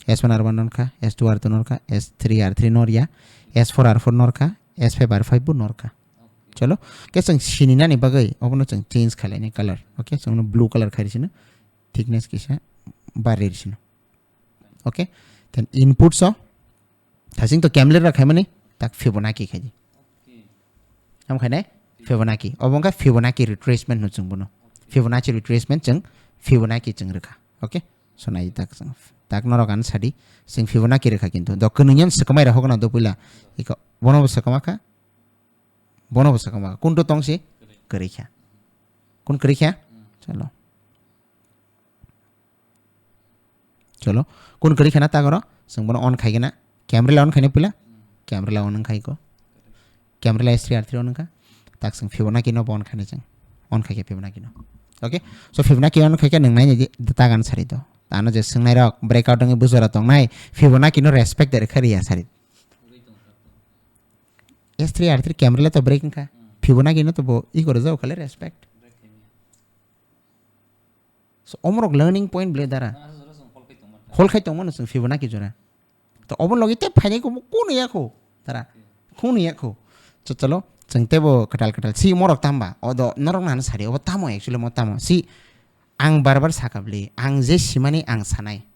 S one R one norkha, S two R two norkha, S three R three norya, S four R four norkha, S five R five bo norkha. Cholo, ke chwng sini nani bagwi obono chwng change khailai ni color. Okay, chwng no blue color khai sino, thickness kisa barri sino. Okay, then input so thasing to camera ra khaimani tak Fibonacci khaidi. Ham khainai Fibonacci. Obo wngkha Fibonacci retracement hino chwng bono. Fibonacci retracement chwng Fibonacci chwng rwkha. Okay? So nai tak chwng. Tak norok ano sadi. Chwng Fibonacci rwkha kintu. Do kwnwi yan swkmai rok hokna do puila. Iko bono bo swkma kha. Bono bo swkma kha. Kunto tongsi? Kwrwi kha. Kun kwrwi kha? Chalo. Cholo. Kun kwrwi khana tak oro. Chwng bono on khai gana. Camera la on khaina puila. Camera la on khai ko. Camera la S three R three on kha. Tak chwng Fibonacci no bo on khaina chwng. On khai khe Fibonacci no. Okay. So Fibonacci on khai khe nwng nai di tak ano sari do. Ano je swngnai rok breakout wngwi bujora tongnai Fibonacci no respect de kha riya sari. S three R three camera la to break wngkha. Fibonacci no to bo i gore jao khale respect. So omorok learning point ble dara. Hol khai tongmano chwng Fibonacci jora. To obo logi te phainai ko kuno yakho dara. Kuno yakho. So chalo chwng tebo kwtal kwtal si morok tamba. Odo norok nang sari obo tamo actually mo tamo. Si ang bar bar sakabli ang je simani ang sanai.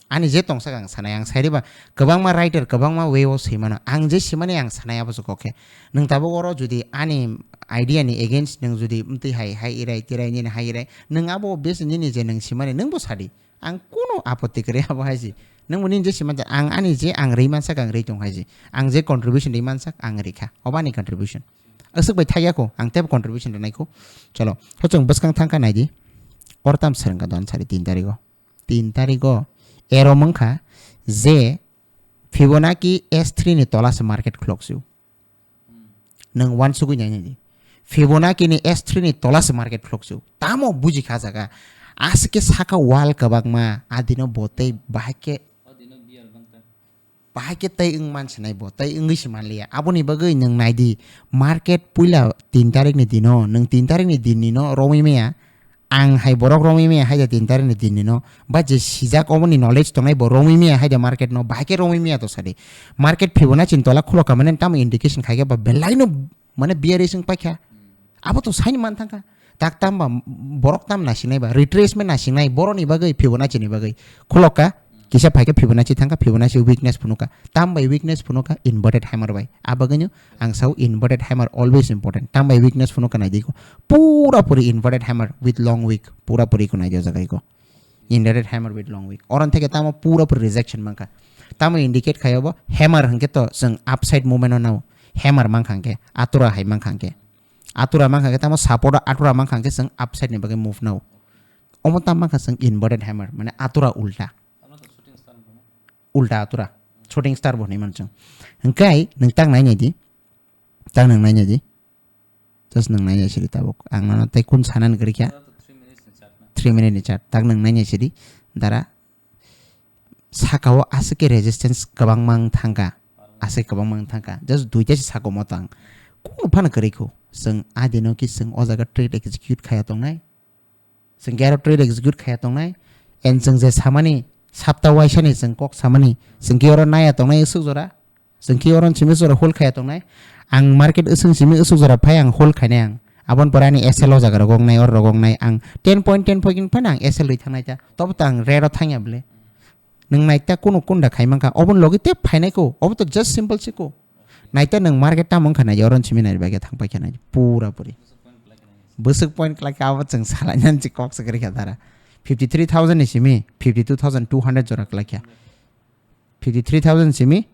Ani je tongsak ang sanai, ang sairiba kwbangma writer, kwbangma way o swimano. Ang je simani ang sanai abo se kok khe. Nwng tabuk oro jodi ani idea ni against nwng jodi mtwi hai, hai irai, tirai nini hai irai, nwng abo base nini je nwng simani nwng bo sadi. Ang kuno apotti kwrwi abo hai si. Nwng bo nini je simani ang ani je ang rwi mansak ang rwi tong hai si. Ang je contribution rwi mansak ang rikha. Obo ani contribution. Aswk bai thaiya ko, ang tebo contribution rwnai ko. Cholo, hochong bwskang thangkha naidi. Ortam srwngkha don sari tin tarigo. Tin tarigo ero wngkha je Fibonacci S three ni tola se market khulok sio. Nwng uansugwi nai nai di. Fibonacci ni S three ni tola se market khulok sio. Tamo buji kha jaga. Aswk khe saka wall kwbangma adino bo tei bahai khe bahai khe tei wng man sinai bo, tei wngwi se man liya. Aboni bagwi nwng nai di, market puila tin tarik ni dino, nwng tin tarik ni din ni no romwi maya, ang hai borok romwi maya hai da tin tarik ni din ni no, ba je sijak omo ni knowledge tongnai bo romwi maya hai da market no, bahai khe romwi maya to sadi. Market Fibonacci ni tola khulok ka mane tamo indication khai khe ba belai no mane bearish wng paikha. Abo to saini man thangkha. Tak tam ba borok tam nasinai ba, retracement nasinai, boroni bagwi Fibonacci ni bagwi. Khulok ka, kisa phaikhe Fibonacci thangkha, Fibonacci weakness phunukha. Tam bai weakness phunukha, inverted hammer bai. A bagwino ang sao inverted hammer always important. Tam bai weakness phunukha naidi ko. Pura puri inverted hammer with long wick. Pura puri ko naidi o jaga ko. Inverted hammer with long wick. Oron theke tamo pura puri rejection mankha. Tamo indicate khayo bo hammer hwnkhe to chwng upside movement o nao. Hammer mankha hwnkhe, atura hai mankha hwnkhe. Atura mankha hwnkhe tamo support o atura mankha hwnkhe chwng upside ni bagwi move nao. Omo tam mankha chwng inverted hammer, mane atura ulta. Ulta atura. Shooting star bo hinwi mano chwng. Hwnkhe nwng tak nai nai di. Tak nwng nai nai di. Just nwng nai nai sidi tabuk. Ang nono tei kun sanani kwrwi kha. ten minute ni chart. Tak nwng nai nai sidi dara saka o aswk khe resistance kwbangma wng thangkha, aswk kwbangma wng thangkha, just duita se saka o moto ang kunu phano kwrwi kho. Chwng a dino ki chwng o jaga trade execute khaya tongnai, chwng khe aro trade execute khaya tongnai, and chwng je samani sapta waisani chwng kok samani chwng khe oro naya tongnai aswk jora. Chwng khe oro simi jora hold khaya tongnai. Ang market usung simi usuk jora phai ang hold khainai ang. Aboni pore ani S L o jaga rok wngnai, oro rok wngnai. Ang ten point ten point phano ang S L rwi thangnai ta. Tobo to ang red o thangya bwle. Nwng naita kunu kunda khai mankha. Oboni logi tei phainai ko. Obo to just simple se ko. Naita nwng market tamo wngkha nai oro simi nai bagya thang paikha nai. Pura puri. Bwswk point kwlai kha abo chwng salai nani se kok se kwrwi kha dara. Fifty three thousand ni simi fifty two thousand two hundred jora kwlai kha. Fifty three thousand simi,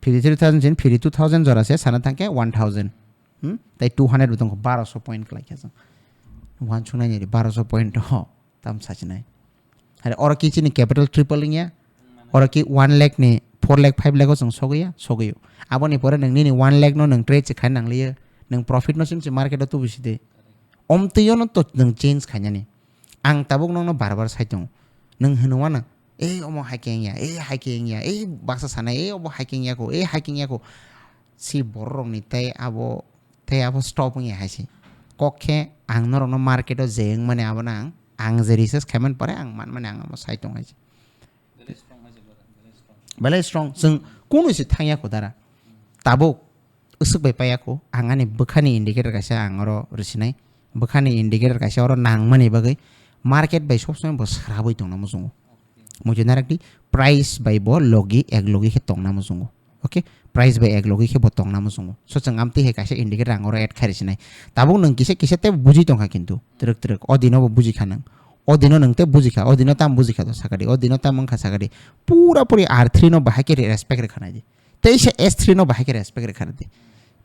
fifty three thousand simi, fifty two thousand jora se sana thangkhe one thousand. Hmm? Tai two hundred bo tongkho, baro so point kwlai khe chwng. Uansuknai ni baro so point ho, tam sachinai. Hari oro ki chini capital triple wngya, oro ki one lakh ni four lakh five lakh o chwng sogwi ya, sogwi o. Aboni pore nwng nini one lakh no nwng trade se khaina nangliya, nwng profit no sim se market o tubu sidi. Omtwi ono to nwng change khainani. Ang tabuk nokno bar bar sai tongo. Nwng hwnwi uana, "Ei omo hai khe wngya, ei hai khe wngya, ei baksa sanai, ei obo hai khe wngya kho, ei hai khe wngya kho." Si borok rokni tei abo, tei abo stop wngya hai se. Kok khe ang norokno market o je wngmani abono ang, ang je research khaimani pore ang manmani ang amo sai tongo hai se. Belai strong hai se brother, belai strong. Belai strong. Chwng kunu se thangya kho dara. Tabuk usuk bai paya kho. Ang ani bwkhani indicator kaisa ang oro rwsinai. Bwkhani indicator kaisa oro nangmani bagwi market bai sob somoi bo srabwi tongna muchungo. Muchung narakdi price bai bo logi ek logi khe tongna muchungo. Okay? Price bai ek logi khe bo tongna muchungo. So chwng amtwi hai kaisa indicator ang oro add khai rwsinai. Tabuk nwng kisa kisa tei buji tongkha kintu. Twrwk twrwk. O dino bo buji kha nwng. O dino nwng tei buji kha. O dino tam buji kha to sakadi. O dino tam wngkha sakadi. Pura puri R three no bahai khe respect rwkha nai di. Tei se S three no bahai khe respect rwkha nai di.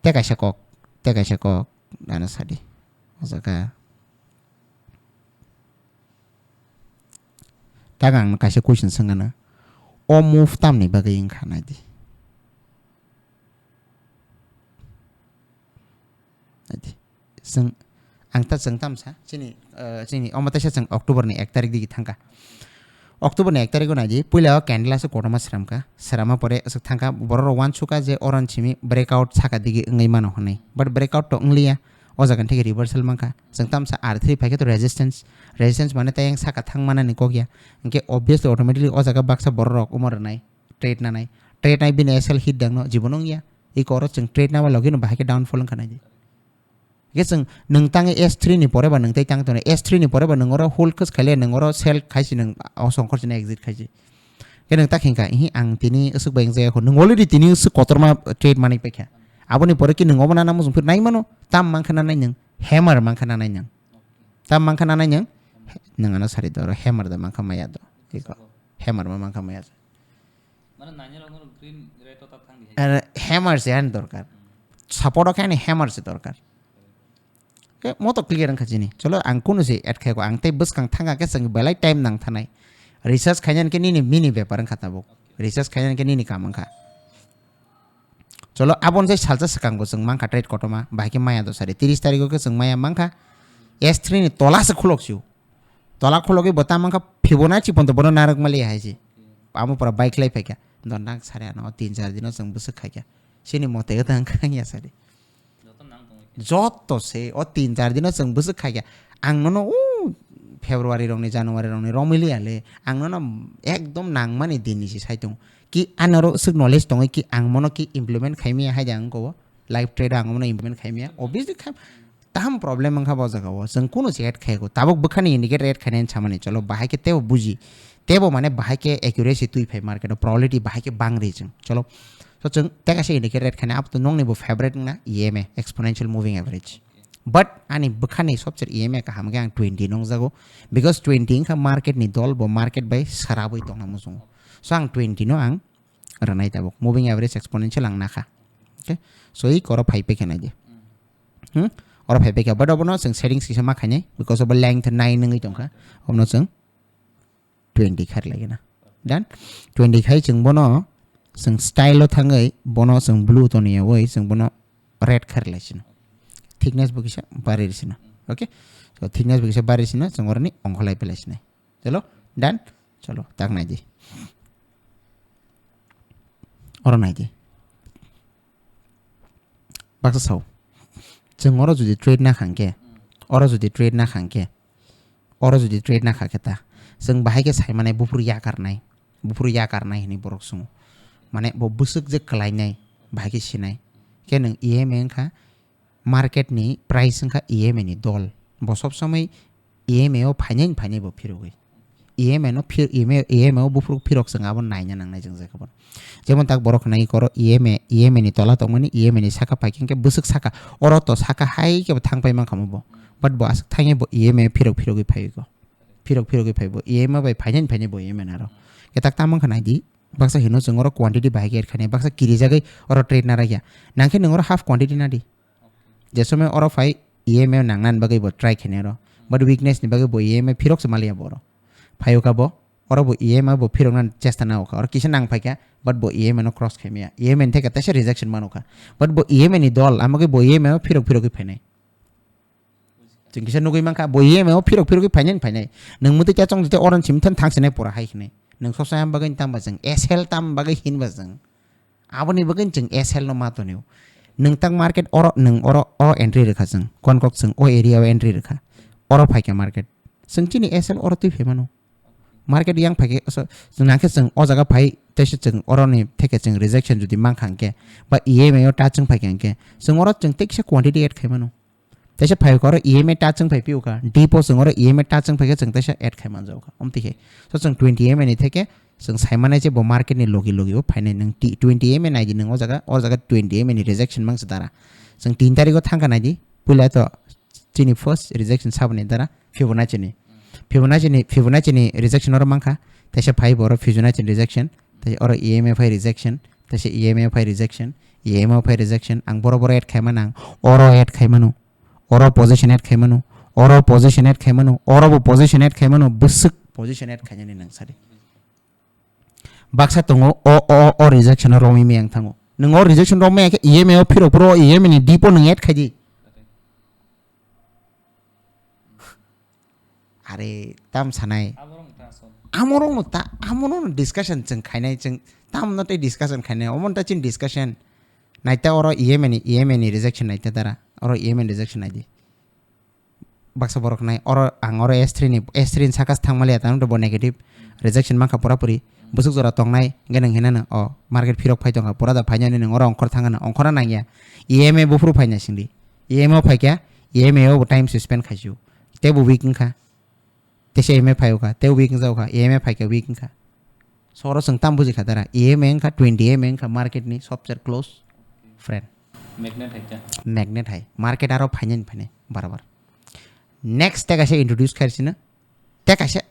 Tei kaisa kok. Tei kaisa kok. Ano sadi. O jaga. Tak ang kaisa question swngana. O move tamni bagwi wngkha nai di. Nai di. Chwng, ang ta chwng tamsa, chini, eh, chini, omo taisa chwng October ni ek tarik digi thangkha. October ni ek tarik o nai di, puila o candle aswk kotorma sramkha. Srama pore aswk thangkha, borok rok uansukha je oron simi breakout saka digi wngwi mano hwnwi. But breakout to wngliya. O jaga theke reversal mankha. Chwng tamsa R three phaikhe to resistance. Resistance mane tei yang saka thang manani kok ya. Hwnkhe obviously automatically o jaga baksa borok rok omo rwnai, trade nanai. Trade nai bini S L hit dangno jibono wngya. Iko oro chwng trade nama logi no bahai khe downfall wngkha nai di. Hwnkhe chwng nwng tangwi S three ni pore ba nwng tei tang tongnai. S three ni pore ba nwng oro hold khwch khaile nwng oro sell khaisi nwng o songkhor sino exit khaisi. Khe nwng ta khengkha, "Ihi, ang tini aswk bai wngjaya kho." Nwng already tini aswk kotorma trade manwi paikha. Aboni pore ki nwng obo nana muchung phir nai mano? Tam mankha nanai nwng? Hammer mankha nanai nwng? Tam mankha nanai nwng? Nwng ano sari do, oro hammer da mankha maya do. Iko. Hammer ma mankha maya do. Mane nanya rok no green red o ta thang di hai. Ar hammer se ani dorkar. Support o khe ani hammer se dorkar. Khe moto clear wngkha chini. Cholo, ang kunu se add khai ko, ang tei bwskang thangkha khe chwng belai time nang thanai. Research khainani khe nini, nini bepar wngkha tabuk. Research khainani khe nini kam wngkha. Cholo, aboni sai salsa swkango chwng mankha trade kotorma, bahai khe maya dosari. Tris tarikh o khe chwng maya mankha. S three ni tola se khulok sio. Tola khulogwi bo ta mankha Fibonacci pondo bono narwk mali hai se. Amo pura bai khlai phaikha. Don nang sari ano tin char dino chwng bwswk khaikha. Chini mote wngkha wngya sari. Joto se o tin char dino chwng bwswk khaikha. Ang nono o February rokni, January rokni romwi liya le. Ang nono ekdom nangmani dinni se sai tongo. Ki anoro swk knowledge tongwi ki ang mono ki implement khaimaya hai de ang ko live trade o ang mono implement khaimaya. Obviously khai taham problem wngkha bo jaga o. Chwng kunu se add khai ko. Tabuk bwkhani indicator add khainai samani cholo bahai khe tebo buji. Tebo mane bahai khe accuracy twi phai market o, probability bahai khe bang ri chwng. Cholo. So chwng tei kaisa indicator add khainai, abo to nokni bo favorite wngna E M A, exponential moving average. But ani bwkhani sobse E M A kaham khe ang twenty nongjago, because twenty wngkha market ni dol, bo market bai swarabwi tongna muchungo. So ang twenty no ang rwnai tabuk, moving average exponential ang nakha. Okay, so ei koro phai pekha nai di. Hmm? Oro phai pekha, but obono chwng settings kisa ma khainai, because obo length nine wngwi tongkha, obono chwng twenty kharlai gana. Dan twenty khai chwng bono chwng style o thangwi bono chwng blue toniya oi chwng bono red kharlai sino. Thickness bo kisa bari sino. Okay? To thickness bo kisa bari sino, chwng oroni ongkholai pelai sinai. Chalo, done. Chalo, tak nai di. Oro nai di. Baksa sao. Chwng oro jodi trade na khang khe, oro jodi trade na khang khe, oro jodi trade na kha khe ta, chwng bahai khe sai mane buphuru yakarnai, buphuru yakarnai hinwi borok swngo. Mane bo bwswk je kwlainai, bahai khe sinai. Khe nwng E M A wngkha, market ni price wngkha E M A ni dol. Bo sob somoi E M A o phainai phainai bo phirogwi. E M A no phir-, E M A, E M A o buphuru phirok chwng abo naina nangnai chwng jekabo. Jemon tak borok hwnai koro E M A, E M A ni tola tongmani, E M A ni saka phai khe bwswk saka. Oro to saka hai khe bo thang pai mankha mo bo. But bo aswk thangwi bo E M A phirok phirogwi phaiwi go. Phirok phirogwi phai bo. E M A bai phainai phainai bo E M A naro. Khe tak tamo wngkha nai di. Baksa hino chwng oro quantity bahai khe khainai. Baksa kirijagwi oro trade na rakya. Nangkhe nwng oro half quantity na di. Je somoi oro phai E M A nangnani bagwi bo try khainai oro. But weakness ni bagwi bo E M A phirok se maliya bo oro. Phayokha bo, oro bo E M A bo phirokna chesta na okha. Oro kisa nang phaikha, but bo E M A no cross khaimaya. E M A ni theke teisa rejection manokha. But bo E M A ni dol, amagwi bo E M A o phirok phirok khe phainai. Chwng kisa nugwi mankha, bo E M A o phirok phirok khe phainai phainai. Nwng mwtwi cha chong jete oro chimthan thang sinai pora hai khinai. Nwng sosa am bagwi tamba chwng, S L tam bagwi hinba chwng. Aboni bagwi chwng S L no ma tonio. Nwng tak market oro, nwng oro, oro entry rwkha chwng. Konkok chwng o area o entry rwkha. Oro phaikha market. Chwng chini S L oro twi phaimano. Market yang phaikhe, so, chwng nangkhe chwng o jaga phai, teisa chwng oroni theke chwng rejection jodi mankha hwnkhe, ba E M A o touch wng phaikha hwnkhe, chwng oro chwng teisa quantity add khaimano. Teisa phaikha oro E M A touch wng phai phiyokha, deep o chwng oro E M A touch wng phaikhe chwng teisa add khai manjokha. Omtwi khe. So chwng twenty M A ni theke chwng sai mannai je bo market ni logi logi o phainai nwng ti-, twenty M A nai di nwng o jaga, o jaga twenty M A ni rejection mangsa dara. Chwng tin tarikh o thangkha nai di, puila to chini first rejection saboni dara Fibonacci ni. Fibonacci ni, Fibonacci ni rejection oro mankha, teisa phai bo oro Fibonacci ni rejection, tei oro E M A phai rejection, teisa E M A phai rejection, E M A phai rejection, ang boro boro add khai mano, ang oro add khai mano. Oro position add khai mano, oro position add khai mano, oro bo position add khai mano, bwswk position add khainani nang sadi. Baksa tongo o, o, o rejection o romwi maya wng thango. Nwng o rejection romwi maya khe E M A o phirok phuru o E M A ni deep o nwng add khai di. Are tam sanai. Amorok ta, amorokno discussion chwng khainai, chwng tamno tei discussion khainai. Omo ta chini discussion. Naita oro E M A ni, E M A ni rejection naita dara. Oro E M A ni rejection naidi. Baksa borok nai, oro ang oro S three ni, S three ni saka thangmaliya, tamo bo negative rejection mankha pura puri. Bwswk jora tongnai, hwnkhe nwng hinano, o, market phirok phai tongkha, pura da phainani nwng oro ongkhor thangano, ongkhorna nangya. E M A buphuru phaina singdi. E M A o phaikha, E M A o bo time suspend khaisio. Tei bo weak wngkha. Teisa E M A phai okha, tei weak wngjago kha, E M A phaikha weak wngkha. So oro chwng tam bujikha dara, E M A wngkha twenty M A wngkha market ni sobse close friend. Magnet hai kha. Magnet hai. Market aro phainani phainai barabar. Next tei kaisa introduce khair sino. Tei kaisa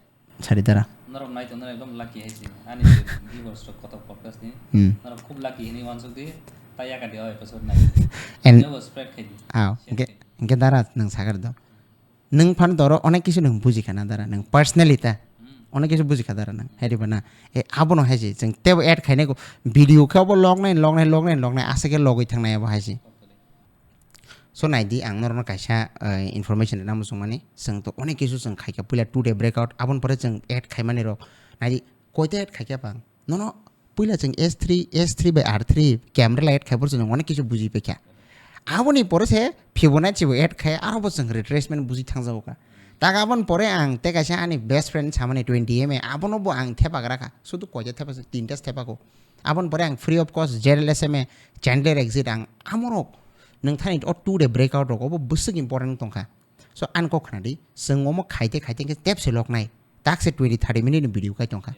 sari dara. Norok nai tongna ekdom lucky hai si. Ani viewers rok kotor podcast ni. Hmm. Norok khub lucky hini wansuk di. Tai yaka di o episode nai. And Nyobo spread khai di. Aw, Share hingke, khai di. Hingke dara nang sakar do. Nwng phan doro onek kisu nwng buji khana dara, nwng personally ta. Hmm. Onek kisu buji kha dara nwng. Hai riba na. E, abono hai si, chwng tebo add khainai ko, video khe obo log nai, log nai, log nai, log nai, aswk khe logwi thangnai abo hai si. Totally. So nai di, ang norokno kaisa, eh, information rwna muchung mani. Chwng to onek kisu chwng khai kha, puila two day breakout, aboni pore chwng add khai mani rok. Nai di, koita add khai kha bang? Nono puila chwng S three, S three by R three camera light khai, borok chwng onek kisu buji paikha. Aboni pore se Fibonacci bo add khai, aro bo chwng retracement buji thangjago kha. Tak aboni pore ang tei kaisa ani best friend samani twenty M A, abono bo ang thepak rakha. Sudu koita thepak, tinta thepak o. Aboni pore ang free of cost Z L S M A, candle exit ang amorok nwng thani o two day breakout rok obo bwswk important tongkha. So ani kok khna di, chwng omo khaite khaite khe tep se lok nai. Tak se twenty thirty minute ni video kai tongkha.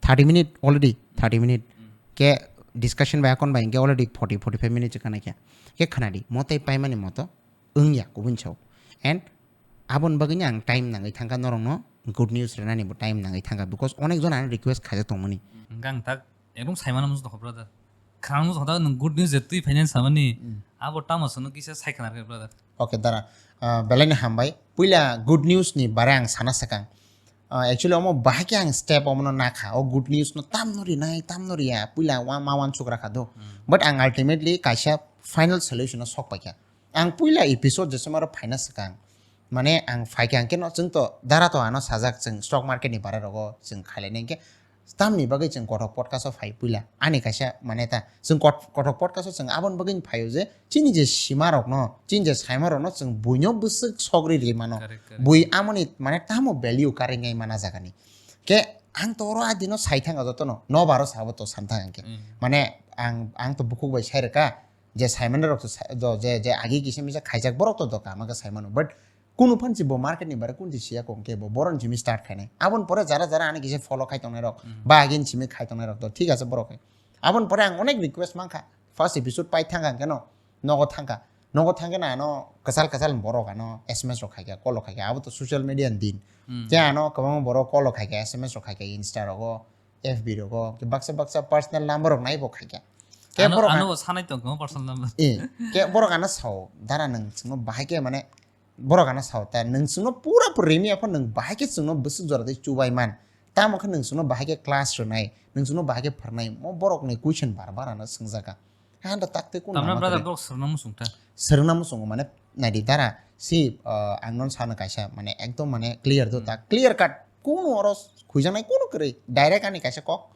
Thirty minute already, thirty minute. Hmm. Khe discussion bai akon bai hingke already forty, forty-five minutes kana khe. Khe khna di, motai paimani moto wngya kubun sao. And aboni bagwi ang time nangwi thangkha norokno good news rwnani bo time nangwi thangkha because onek jon ano request khaijak tongmani. Hingke ang tak ekdom saimano muchung tongkha brother. Khwrang muchung tongkha nwng good news je twi phainani samani. Hmm. Abo tamo sono kisa sai khna rwkha brother. Okay, dara. Ah, belai no hambai. Puila good news ni bare ang sana sakang. Ah, actually, omo bahai khe ang step omono nakha. O good news no tamno rinai, tamno riya. Puila wa-, ma wansuk rakha do. Hmm. But ang ultimately kaisa final solution o sok paikha. Ang puila episode je somaro phaina swkang. mane ang phaikha hwnkhe no, chwng to dara to ano sajak, chwng stock market ni bara rogo chwng khailai nai hwnkhe, tamni bagwi chwng kothok podcast o phai puila. Ani kaisa mane ta, chwng kot-, kothok podcast o chwng aboni bagwi phaio je chini je sima rokno, chini je saima rokno chwng buino bwswk sogri ri mano. Correct, correct. Bui amoni mane tamo value karwi nai mana jagani. Ke ang to oro adino sai thanga jotono, no baro sabo to san thang hwnkhe. Mm. Mane ang, ang to bukhuk bai sai rwkha, je saimani rok to sa-, do, je, je agi kisa misa khaijak borok to doka ama khe saimano. But kunu phan si bo market ni bare kun si siya kong ke bo boron simi start khainai. Abon pore jara jara ani kisa follow khai tongnai rok, Mm. ba agin simi khai tongnai rok to thik ase borok hai. Abon pore ang onek request mankha. First episode pai thangkha hwnkhe no, nogo thangkha. Nogo thangkhe na ano kwchal kwchal borok ano S M S rok khaikha, call rok khaikha. Abo to social media ni din. Mm. Khe ano kwbangma borok call rok khaikha, S M S rok khaikha, Insta rogo, F B rogo, khe baksa baksa personal number rok nai bo khaikha. Khe Ano, borok ano an-, bo sanai tongkha personal number. Eh, khe borok ano sao, dara nwng chwngno bahai khe mane, borok ano sao ta, nwng chwngno pura pura rimi apha nwng bahai khe chwngno bwswk jora tei chubai man. Tamo khe nwng chwngno bahai khe class rwnai, nwng chwngno bahai khe phwrwnai, mo borok ni question bar bar ano swngjaka. Ha, da tak tei kun Tamra nama brother kwrwi. Borok swrwngna muchung ta. Swrwngna muchung mane, naidi dara, si, uh, ang non sana kaisa, mane ekdom mane clear do Hmm. ta, clear cut, kunu oro khuijaknai kunu kwrwi, direct ani kaisa kok,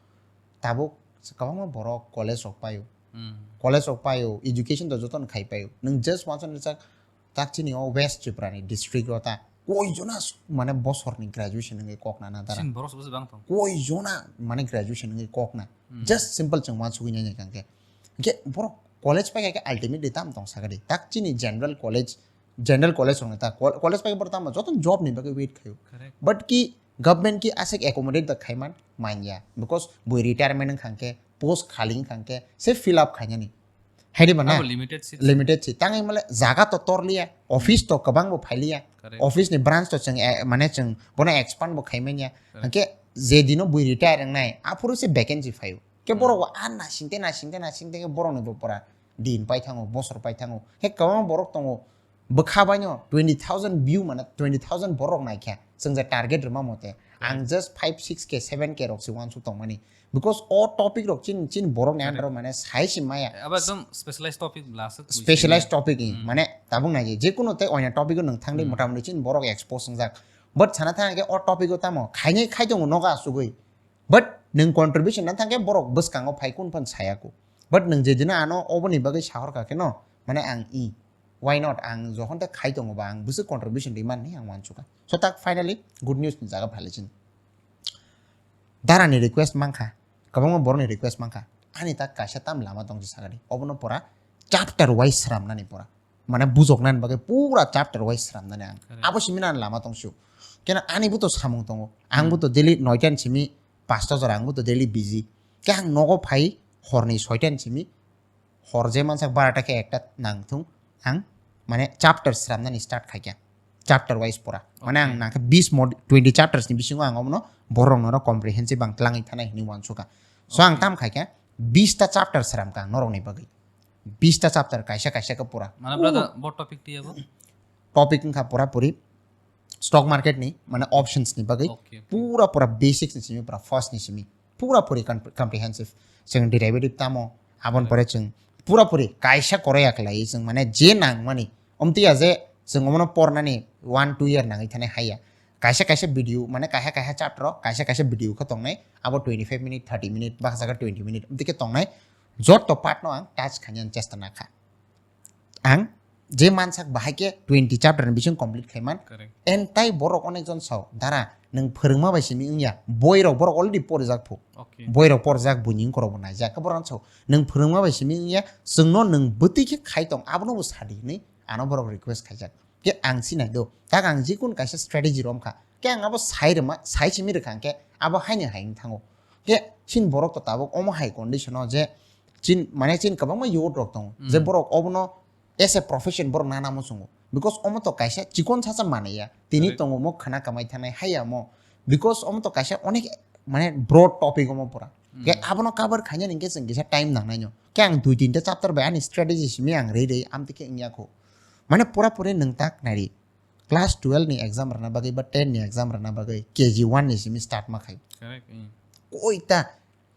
tabuk kwbangma borok college rok paio. Hmm. College rok paio, education to jotono khai paio. Nwng just wansuk ni sak, tak chini o West Tripura ni district o ta koi jona s-, mane bosor ni graduation wngwi kok nana dara. Chini borok se bwswk bang tong. Koi jona mane graduation wngwi kok na. Hmm. Just simple chwng wansugwi nai nai kang khe. Hwnkhe borok college pai kha khe ultimately tam tong sakadi. Tak chini general college, general college rok ni ta col-, college pai khe borok tamo joto job ni bagwi wait khaio. Correct. But ki government ki aswk accommodate da khaiman manya. Because bui retirement wng kha khe, post khali wng kha khe, se fill up khainani. Hai di ba na? Abo limited seat. Limited seat. Tangwi male jaga to torliya, office to kwbang bo phailiya. Correct. Office ni branch to chwng, eh, mane chwng bono expand bo khaimanya. Correct. Hwnkhe je dino bui retire wngnai, aphuru se vacancy phaio. Khe Hmm. borok bo a nasingte, nasingte, nasingte khe borok ni bo pora din pai thango, bosor pai thango. Khe kwbangma borok tongo, bwkha baino twenty thousand view mane twenty thousand borok naikha. Chwng je target rwma mote. Ang Right. just five, six K, seven K rok se wansuk tongmani. Because o topic rok chin, chin borok ni Correct. Under o mane sai se maya. Abo ekdom specialized topic bwla aswk bui Specialized simi. Topic ni, Hmm. Mane tabuk nai je, je kuno tei oina topic o nwng thang di Hmm. Mota moti chin borok expose wngjak. But sana thang khe o topic o tamo khainai khai tongo nogo asugwi. But nwng contribution na thang khe borok bwskango phai kun phan saya ku. But nwng je dino ano oboni bagwi sahor kha khe no, mane ang i, why not? Ang jokhon tei khai tongo ba ang bwswk contribution ri man hinwi ang wansukha. So tak finally good news ni jaga phai lai chini. Dara ni request mankha, kwbangma borok ni request mankha. Ani tak kaisa tam lama tong si sakani. Obono pora chapter wise sramnani pora. Mane bujoknani bagwi pura chapter wise sramnani ang. Correct. Abo simi nang lama tong sio. Kena ani bo to samung tongo. Ang bo Hmm. To daily noita ni simi pasta jora ang bo to daily busy. Khe ang nogo phai horni soita ni simi hor je mansak barata khe ekta nang thung, ang mane chapter sramnani start khaikha, chapter wise pora. Mane ang Okay. Nangkha bis mod-, twenty chapters ni bisingo ang omono borok norok comprehensive ang tlangwi thanai hinwi wansukha. So ang Okay. Tam khaikha bis ta chapter sramkha ang norokni bagwi, bis ta chapter kaisa kaisa khe pura. Mane brother, bo topic tiya bo? Topic wngkha pura puri stock market ni, mane options ni bagwi. Okay, okay. Pura pura basics ni simi, pura first ni simi. Pura puri com-, comprehensive. Chwng derivative tamo, abon Correct. Pore chwng pura puri kaisa koroya khlai chwng, mane je nang mani. Omtiya je chwng omono pornani one two year nangwi thani haiya. Kaisa kaisa video, mane kaisa kaisa chapter o, kaisa kaisa video khe tongnai, abo twenty five minute, thirty minute, baksa khe twenty minute, omtike tongnai. Jotto part no ang touch khainani chesta nakha. Ang je mansak bahai khe twenty chapter ni bising complete khai man. Correct. En tai borok onek jon sao, "Dara, nwng phwrwngma bai simi wngya, boi rok borok already porjak phu." Okay. Boi rok porjak, buini wngkorok bo naijak, khe borok sao, "Nwng phwrwngma bai simi wngya, chwngno nwng bwtwi khe khai tong, abono bo sadi," hinwi ano borok request khaijak. Khe ang sinai do, tak ang jikun kaisa strategy romkha, khe ang abo sai rwma, sai simi rwkha hwnkhe abo haino hai wng thango. Khe chini borok to tabuk omo hai condition o je chin, mane chin kwbangma youth rok tongo, je Hmm. Borok obono as a profession borok nana muchungo. Because omo to kaisa chikon sacha manaya. Tini Correct. Tongo mo khana kamai thanai haiya mo. Because omo to kaisa onek mane broad topic omo pura. Hmm. Khe abono cover khaina hwnkhe chwng kisa time nangnai no. Khe ang dui tinta chapter bai ani strategy simi ang rei rei amtike wngya kho. Mane pura puri nwng tak nari. Class twelve ni exam rwna bagwi ba ten ni exam rwna bagwi K G one ni simi start ma khai. Correct, hmm. Koi ta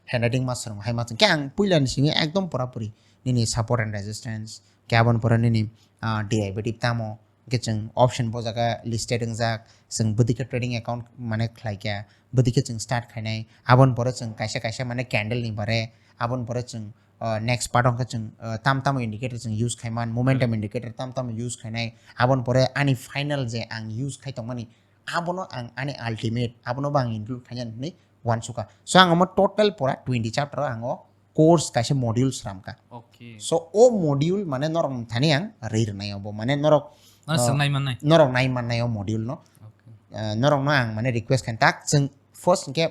handwriting ma swrwng hai ma swrwng. Khe ang puila ni simi ekdom pura puri nini support and resistance, khe aboni pore nini, ah, derivative tamo, Hwnkhe chwng option bo jaga listed wngjak, chwng bwdwikhe trading account mane khlaikha, bwdwikhe chwng start khainai, aboni pore chwng kaisa kaisa mane candle ni bare, aboni pore chwng uh, next part hwnkhe chwng uh, tam tamo indicator chwng use khaiman, momentum indicator tam tamo use khainai, aboni pore ani final je ang use khai tongmani, abono ang ani ultimate, abono bo ang include khainani hinwi uansukha. So ang omo total pura twenty chapter o ang o course kaisa module sramkha. Okay. So o module mane norok thani ang rwi rwnai obo, mane norok Mane uh, chwng nai mannai. Norok nai mannai o module no. Okay. Uh, norok no ang mane request khain tak chwng first hwnkhe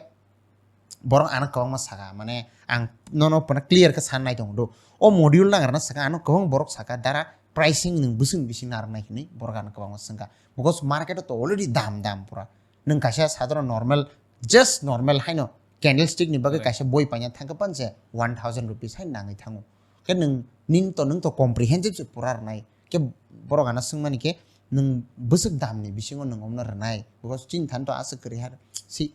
borok ano kwbangma saka, mane ang nono pura clear khe san nai tongo do. O module nang rwna saka ano kwbang borok saka dara pricing nwng bwswk bising narwknai hinwi borok ano kwbangma swngkha. Because market o to already dam dam pura. Nwng kaisa sadharon normal, just normal haino candlestick ni bagwi kaisa boi paina thangkhe panse one thousand rupees hai nangwi thango. Khe nwng nini to nwng to comprehensive se pura rwnai. Khe borok ano swngmani khe nwng bwswk dam ni bisingo nwng omno rwnai. Because chini thani to aswk kwrwi har si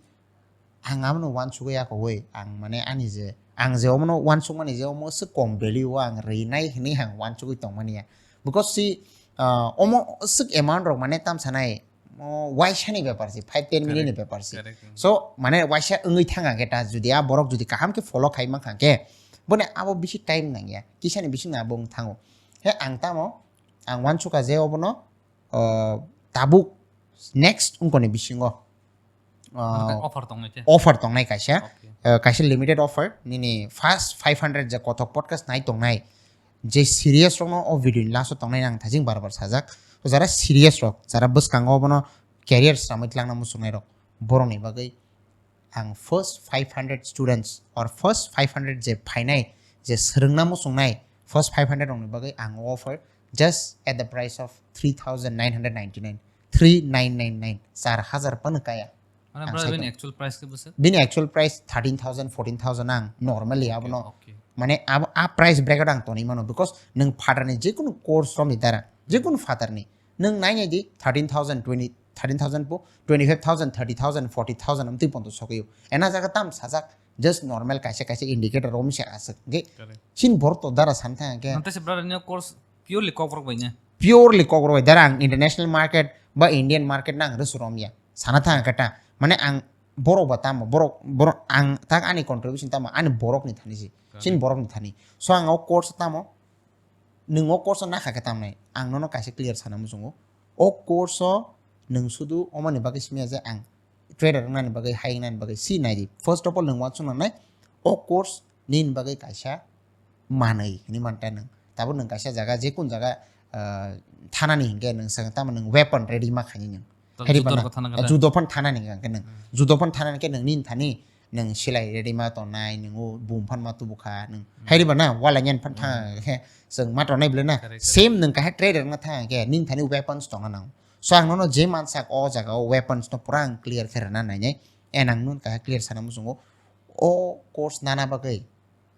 ang abono uansugwi yakowi ang mane ani je ang je omono uansukmani je omo aswk kom value o ang rwnai hinwi ang uansugwi tongmani ya. Because si ah, omo aswk amount rok mane tam sanai mo waisa ni bepar si five ten minute ni bepar si. Correct. So mane waisa wngwi thang khe ta judi a borok judi kaham khe follow khai mankha khe boni abo bisi time nangya, kisani bising abo wng thango. He ang tamo ang uansukha je obono uh, tabuk next wngkoni bisingo uh, Offer tongnai te. Offer tongnai kaisa. Okay. Uh, kaisa limited offer, nini first five hundred je Kothok podcast nai tongnai, je serious rokno o video ni last o tongnai ang thajing bar bar sajak. To jara serious rok, jara bwskango obono career sramwi tlangna muchungnai rok, borokni bagwi ang first five hundred students or first five hundred je phainai, je swrwngna muchungnai, first five hundred rokni bagwi ang offer just at the price of three thousand nine hundred ninety-nine, three nine nine nine, char hajar phano kaya. Mane Ang brother sai bini tong. Actual price khe bwswk? Bini actual price thirteen thousand, fourteen thousand ang normally abono. Okay. Mane abo a price bracket ang tonwi mano because nwng phatarni jekunu course romni dara, jekunu phatarni nwng nainai di thirteen thousand, twenty, thirteen thousand po, twenty five thousand, thirty thousand, forty thousand amtwi ponto sokyo. Ena jaga tam sajak just normal kaisa kaisa indicator romse aswk. Ge Correct. Chin borok to dara san thang ke Nang tese brother ni course purely Kokborok bai ne. Purely Kokborok bai. Dara ang international market ba Indian market nang rwsu romya. Sana thang kata. Mane ang borok ba tamo, borok, borok ang tak ani contribution tamo, ani borok ni thani si. Chin borok ni thani. So ang o course tamo, nwng o course o nakha khe tamnai. Ang nono kaisa clear sana muchungo. O course o nwng sudu omani bagwi simya je ang trader wngnani bagwi, hai wngnani bagwi si nai di. First of all, nwng uansuk nangnai, o course nini bagwi kaisa manwi hinwi manta nwng. Tabuk nwng kaisa jaga, jekun jaga, ah, thanani hinkhe nwng swkang tamo nwng weapon ready ma khainai nwng. Haidi bana, judo phan thanani hinkhe nwng. Judo phan thanani khe nwng nini thani nwng silai ready ma tongnai, nwng o bum phan ma tubukha, nwng haidi bana wala nyen phan thang khe swng ma tongnai bwle na. Same nwng kaisa trader wngna thang khe nini thani weapons tongna nango. So ang nono je mansak o jaga o weapons no pura ang clear khe rwna nainai. And ang nono kaisa clear sana muchungo. O course nana bagwi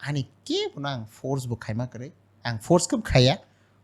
ani kebono ang force bo khaima kwrwi. Ang force khe khaiya.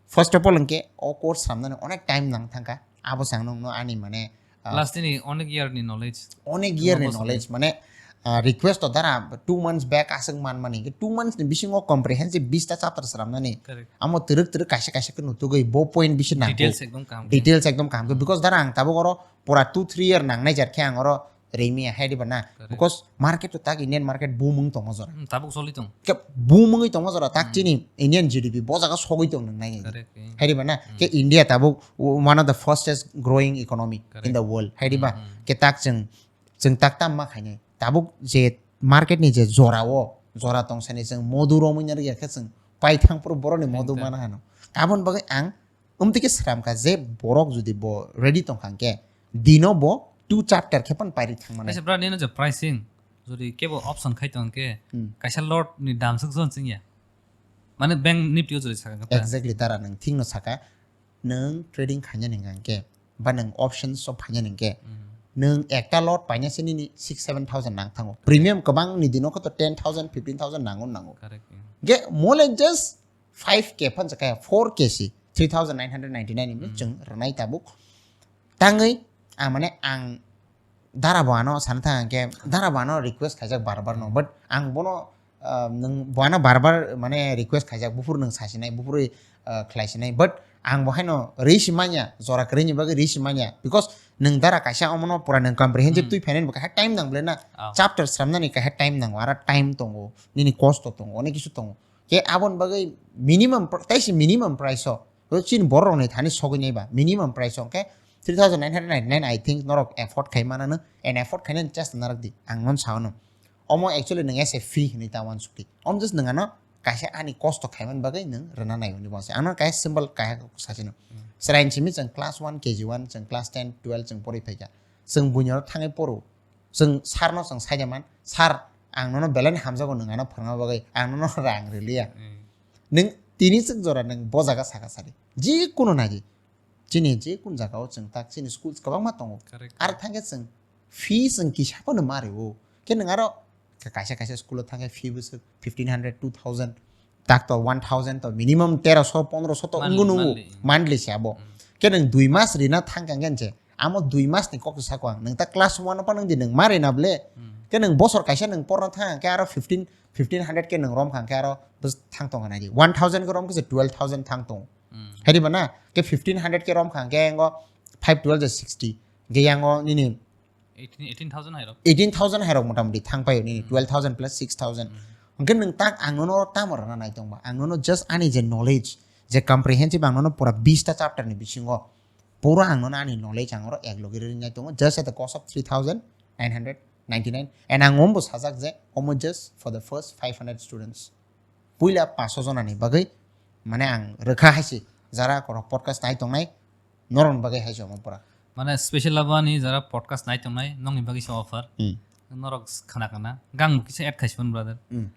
First of all, hwnkhe o course sramnani onek time nang thangkha. Abo se ang nokno ani mane, ah, Last ni onek year ni knowledge. Onek year ni knowledge, mane, ah, request to dara two months back aswk manmani. Two months ni bisingo comprehensive bista chapter sramnani. Correct. Amo twrwk twrwk kaisa kaisa khe nutugwi bo point bisi nango. Details ekdom kaham khe. Details ekdom kaham khe. Because dara ang tabuk oro pura two three year nang nai jar khe ang oro Rimi hai di bana. Because market to tak Indian market booming tongma jora. Hmm, tabuk soli tong. Ke booming tongma jora tak chini Indian G D P bo jaga sogwi tong nang nai. Correct. Hai di bana. Ke India tabuk one of the fastest growing economy in the world. Hai di ba. Ke tak chwng, chwng tak tam ma khainai. Tabuk je market ni je jora o, jora tong sani chwng modu romwi na rwya khe chwng pai thang phuru boroni modu mana hano. Aboni bagwi ang Umtwi khe sramkha je borok jodi bo ready tongkha hwnkhe dino bo two chapter khe phano pairi thangmani. Acha bra nino je pricing jodi kebo option khai tong khe kaisa lot ni dam swk jon chingya. Mane bank nifty o jodi sakha khe ta. Exactly, dara nwng thikno saka, nwng trading khainani hwnkha hwnkhe ba nwng options o phainani hwnkhe nwng ekta lot paina se nini six seven thousand nang thango. Premium kwbang ni dino khe to ten thousand, fifteen thousand nango nango. Correct. Ge mole just five K phan chakaya, four K si, three thousand nine hundred ninety nine ni chwng rwnai tabuk. Tangwi ang mane ang dara bo ano sana thang khe, dara bo ano request khaijak bar bar no, but ang bono, ah, nwng bo ano bar bar mane request khaijak, buphuru nwng sasinai, buphuru, ah, khlaisinai, but Ang bo haino risi manya, jora kwrwini bagwi risi manya, because nwng dara kaisa omono pura nwng comprehensive Hmm. twi phainani bo kaisa time nang ble na. Ah. Chapter sramnani kaisa time nango, aro time tongo, nini kosto tongo, onek kisu tongo. Khe aboni bagwi minimum pr-, tei se minimum price o, o chini borok rokni thani sogwi nai ba, minimum price o khe three thousand nine hundred ninety-nine, I think norok afford khai manano, and afford khainani chesta narwk di, ang non sao no. Omo actually nwng as a free hinwi ta uansuk di. Omo just nwng ano kaisa ani kosto khaimani bagwi nwng rwna nai hwnwi uansuk. Ang no kaisa simple kaisa sachino. Hmm. Chwraini simi chwng class one, K G one, chwng class ten, twelve chwng porwi phaikha. Chwng buini oro thangwi poro. Chwng sir no chwng saida man, "Sir, ang nono belai no hamjago, nwng ano phwrwngna bagwi ang nono rang rwliya." Hmm. Nwng tini chwk jora nwng bo jaga saka sadi. Jikunu nai di. Chini je kun jaga o chwng tak chini schools kwbangma tongo. Correct. Ar thangkhe chwng fee chwng kisa phano ma rwo. Khe nwng aro ka-, kaisa kaisa school o thangkhe fee bwswk fifteen hundred, two thousand, tak to one thousand to minimum terosho, pondrosho to Monthly, wngwi nungo. Monthly, mm. Monthly se abo. Mm. Khe nwng dui mas rina thangkha hwnkhe je, amo dui mas ni kok sako ang. Nwng ta class one o phano wngdi nwng ma rina ble. Mm. Khe nwng bosor kaisa nwng porna thang khe aro fifteen, fifteen hundred khe nwng rom kha hwnkhe aro bwswk thang tong nai di. One thousand khe rom khe se twelve thousand thang tong. Mm. Hai di ba na? Khe fifteen hundred khe rom kha, khe yango five twelve je sixty. Khe yango nini eighteen, eighteen thousand hai rok. Eighteen thousand hai rok motamoti thang paio nini, Mm. twelve thousand plus six thousand. Mm. Hwnkhe nwng tak ang nono tamo rwna nai tong ba? Ang nono just ani je knowledge, je comprehensive ang nono pura bista chapter ni bisingo pura ang nono ani knowledge ang oro ek logi rwna nai tongo, just at the cost of three thousand nine hundred ninety-nine. And ang ombo sajak je omo just for the first five hundred students. Puila paso jona ni bagwi, mane ang rwkha hai se, jara korok podcast nai tongnai, norok ni bagwi hai se omo pura. Mane special abo ani jara podcast nai tongnai, nokni bagwi se offer. Hmm. Norok khana khana, gang bo kisa add khai sibon brother. Hmm.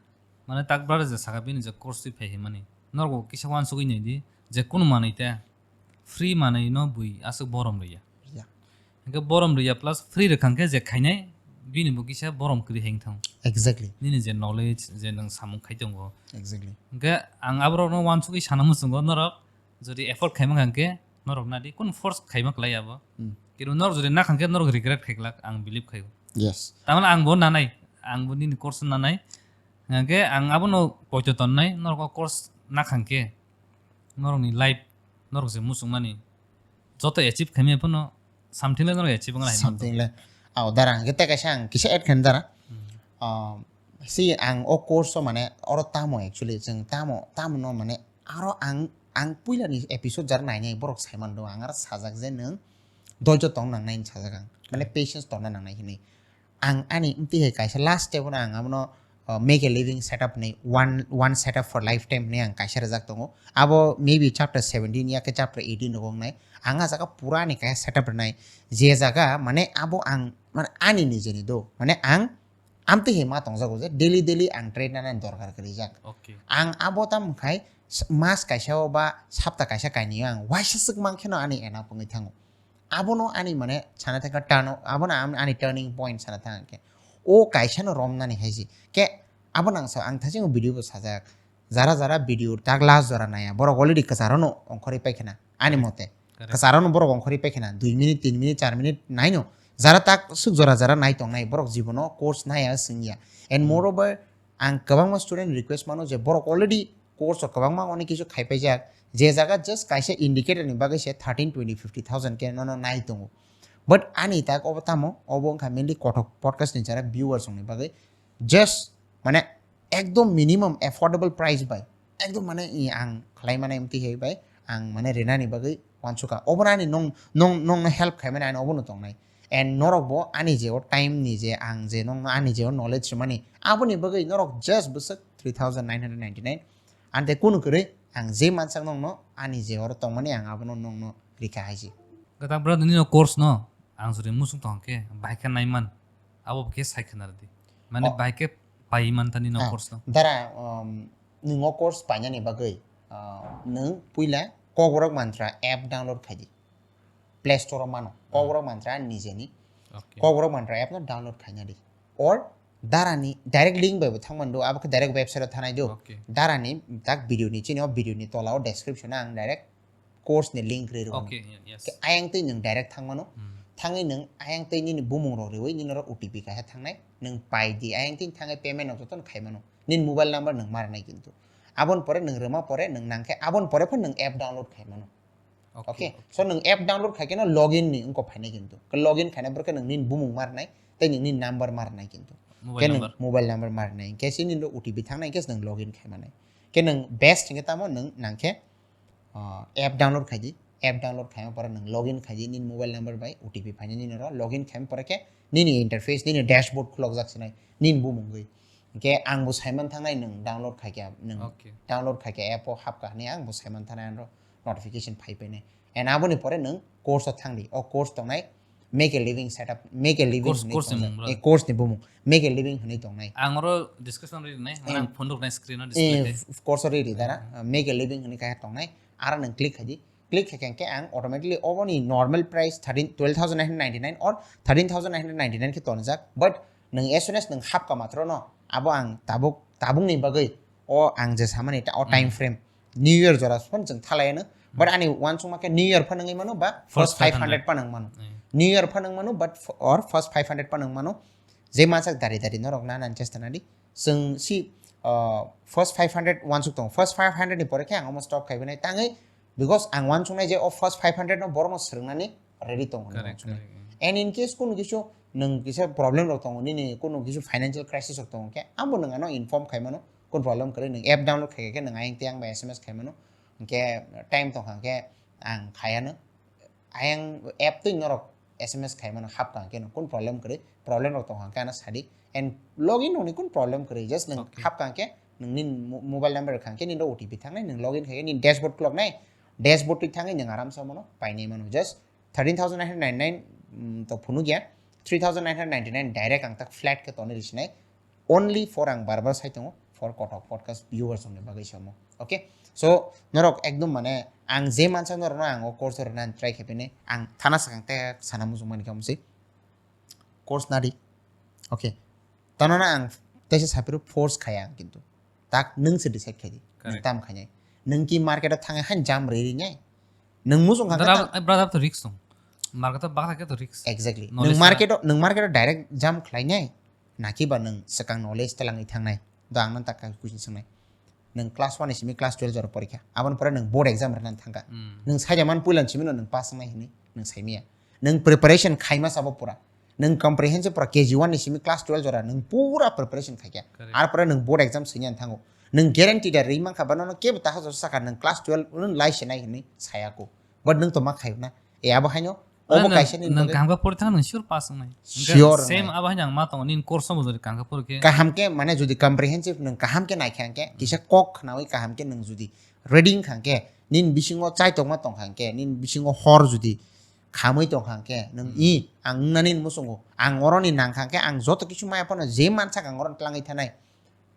Mane tak brother je saka bini je course twi phai himani. Norok bo kisa uansugwi nai di, je kunu manwi ta free manwi no bui aswk borom rwya. Ya. Hwnkhe borom rwya plus free rwkha hwnkhe je khainai bini bo kisa borom kwrwi hai wngthang. Exactly. Nini je knowledge, je nwng samung khai tongo. Exactly. Hwnkhe ang aborokno uansugwi sana muchungo norok jodi afford khaima hwnkhe norok nadi kun force khaima kwlai abo. Hmm. Kebo norok jodi nakha hwnkhe norok regret khai glak ang believe khai. Yes. Tamani ang bo nanai, ang bo nini course nanai. Hwnkhe ang abono poito tonnai norok o course nakha hwnkhe norokni life norok je muchungmani joto achieve khaimani phano something le norok achieve wngna hai something le. Aw, dara, hwnkhe tei kaisa ang kisa add khaina dara. Hmm. Ah, si ang o course o mane oro tamo actually chwng tamo, tamo no mane aro ang, ang puila ni episode jar nainai borok sai mano ang aro sajak je nwng doijo tong nang nai sajak ang. Mane Hmm. Patience tong nang nai hinwi. Ang ani mtwi hai kaisa last step no ang abono, uh, make a living setup hinwi one, one setup for lifetime hinwi ang kaisa rwjak tongo. Abo maybe chapter seventeen ya khe chapter eighteen rogo wngnai. Ang ah jaga pura ni kaisa setup rwnai. Je jaga mane abo ang mane ani nijeni do. Mane ang amtwi hai ma tongjago je daily daily ang trade nanani dorkar kwrwi jak. Okay. Ang abo tamo khai s-, mas kaisa o ba sapta kaisa kainwi o ang waisa swk mang kheno ani enough wngwi thango. Abono ani mane sana thangkha turn o-, abono am-, ani turning point sana thangkha khe. O kaisa no romnani hai se. Khe abono ang sa, ang thajingo video bo sajak. Jara jara video tak last jora naya. Borok already kwcharo no ongkhorwi paikhana. Ani Correct. Mote. Correct. Kwcharo no borok ongkhorwi paikhana. Dui minute, tin minute, char minute naino. Jara tak swk jora jara nai tongnai. Borok jibono course naya swngya. And Hmm. Moreover, ang kwbangma student request mano je borok already course o kwbangma onek kisu khaipaijak, je jaga just kaisa indicator ni bagwi se thirteen, twenty, fifty thousand khe nono nai tongo. But ani tak obo tamo, obo wngkha mainly kothok podcast ni jara viewers rokni bagwi just mane ekdom minimum affordable price bai ekdom mane i ang khlai mane mtwi hai bai ang mane rinani bagwi uansukha. Obo ani nong, nong, nongno help khaimani ani obono tongnai. And norok bo ani je o time ni je ang je nongno ani je o knowledge rwmani aboni bagwi norok just bwswk three thousand nine hundred ninety-nine. Ante kunu kwrwi ang je mansak nongno ani je oro tongmani ang abono nongno rikha hai se. Kwtal bro, nini o course no ang jodi musuk tong khe bahai khe nai man, abo khe sai khna rwdi. Mane Oh. Bahai khe pai man ta nini o Ah, course no. Dara, um, nwng o course painani bagwi, ah, nwng puila Kokborok Mantra app download khai di. Play Store o mano. Hmm. Kokborok Mantra ani nijeni. Okay. Kokborok Mantra app no download khaina di. Or darani direct link bai bo thang mando, abo khe direct website o thanai do. Okay. Darani tak video ni chini o video ni tola o description o ang direct course ni link rwi rw. Okay, ye-, yes. Khe ayang twi nwng direct thang mano. Hmm. Thangwi nwng ayang twi nini bumung rok rwi nini oro O T P kaisa thangnai. Nwng pai di ayang twi thangwi payment rok joto no khai mano. Nini mobile number nwng ma rwnai kintu. Aboni pore nwng rwma pore nwng nang khe aboni pore phan nwng app download khai mano. Okay, okay. So nwng app download khai khe no login ni wngkok phainai kintu. Ke login khaina borok khe nwng nini bumung ma rwnai, tei nwng nini number ma rwnai kintu. Mobile number. Khe nwng mobile number ma rwnai. Khe sini ro O T P thangnai, khe nwng login khai manai. Khe nwng best hwnkhe tamo nwng nang khe, ah, app download khai di. App download khaima pore nwng login khai di, nini mobile number bai O T P phainai nini ro. Login khaima pore khe nini interface, nini dashboard khulokjak sinai, nini bumung gwi. Hwnkhe ang bo saiman thangnai nwng download khai khe, nwng Okay. download khai khe app o hapkha hwnwi ang bo saiman thangnai, ano notification phai painai. And aboni pore nwng course o thang di. O course tongnai Make a Living Setup, Make a Living Course, hwnwi course ni tongjak. Mung, brother. Eh, course ni bumung Make a Living hwnwi tongnai. Ang oro description ri rinai, mane ang phone rok nai screen o display Eh, khai. Course o ri ri dara, uh, Make a Living hwnwi kaiha tongnai. Aro nwng click khai di. Click khai khe ang automatically oboni normal price thirteen, twelve thousand nine hundred ninety-nine or thirteen thousand nine hundred ninety-nine khe tonjak. But nwng as soon as nwng hapkha matro no, abo ang tabuk, tabukni bagwi o ang je samani ta-, o time Hmm. frame New Year jora phano chwng thalaiano. But Hmm. ani uansukma khe New Year phano wngwi mano ba first First five hundred. Five hundred phano wng mano. Hmm. New Year phano wng mano, but f-, or first five hundred phano wng mano. Je mansak dari dari norok na nani chesta nadi. Chwng si, uh, first five hundred uansuk tongo. First five hundred ni pore khe ang omo stop khai binai tangwi, because ang uansuknai je o first five hundred no borokno swrwngnani ready tongo hwnwi Correct, uansuknai. Correct, mm. And in case kunu kisu nwng kisa problem rok tongo, nini kunu kisu financial crisis rok tongo khe, abo nwng ano inform khai mano, kun problem kwrwi nwng app download khai khe nwng ayang tei ang bai S M S khai mano, hwnkhe time tongkha khe ang khayano. Ayang app twi norok S M S khai mano hapkha hwnkhe no kun problem kwrwi, problem rok tongkha hwnkhe ano sadi. And login rokni kun problem kwrwi, just nwng Okay. hapkha hwnkhe nwng nini mo-, mobile number rwkha hwnkhe nini O T P thangnai, nwng login khai khe nini dashboard khuloknai, dashboard twi thangwi nwng aramsa mano painai mano. Just thirteen thousand nine hundred ninety-nine, mm, to phunukya, three thousand nine hundred ninety-nine direct ang tak flat khe tonwi risinai. Only for ang bar bar sai tongo, for Kothok podcast viewers rokni bagwi se omo. Okay? So, norok ekdom mane ang je mansa norokno ang o course rwna ang try khaiphinai, ang thana swkang tei sana muchung mani khe omo se course nadi. Okay. Tano na ang teisa saphiro force khaya ang kintu. Tak nwng se decide khai di. Nwng Correct. Tam khainai. Nwng ki market o thangwi han jam rwi rinai. Nwng muchung kha Brother, khe brother to risk tong. Market o bakla khe to risk. Exactly. Knowledge Nwng market o, nwng market o direct jam khlainai. Nakiba nwng swkang knowledge telangwi thangnai. Do ang nang tak question swngnai. Nwng class one ni simi class twelve jora porikha. Aboni pore nwng board exam rwna thangkha. Hmm. Nwng saida man puila ni simi no nwng pass wngnai hinwi nwng saimaya. Nwng preparation khaima sabo pura. Nwng comprehensive pura K G one ni simi class twelve jora nwng pura preparation khaikha. Correct. Ar pore nwng board exam swina thango. Nwng guarantee da rwi mankha ba nono kebo taha jora saka nwng class twelve nwng lai sinai hinwi sayako. But nwng to ma khayo na. E abo haino Obo Nang, kaisa ni nang bagwi kaham khe pori thang nang sure pass wngnai. Hwnkhe Sure same wngnai. Abo hai nang ma tongo, nini course o bo jodi kaham khe pori khe. Kaham khe mane jodi comprehensive nang kaham khe naikha hwnkhe, Hmm. kisa kok khnawi kaham khe nang jodi reading kha hwnkhe, nini bisingo chaitokma tong kha hwnkhe, nini bisingo hor jodi khamwi tong kha hwnkhe, nang Hmm. i, ang wngnani muchungo, ang oroni nang kha hwnkhe, ang joto kisu maya phano je mansak ang oroni tlangwi thanai.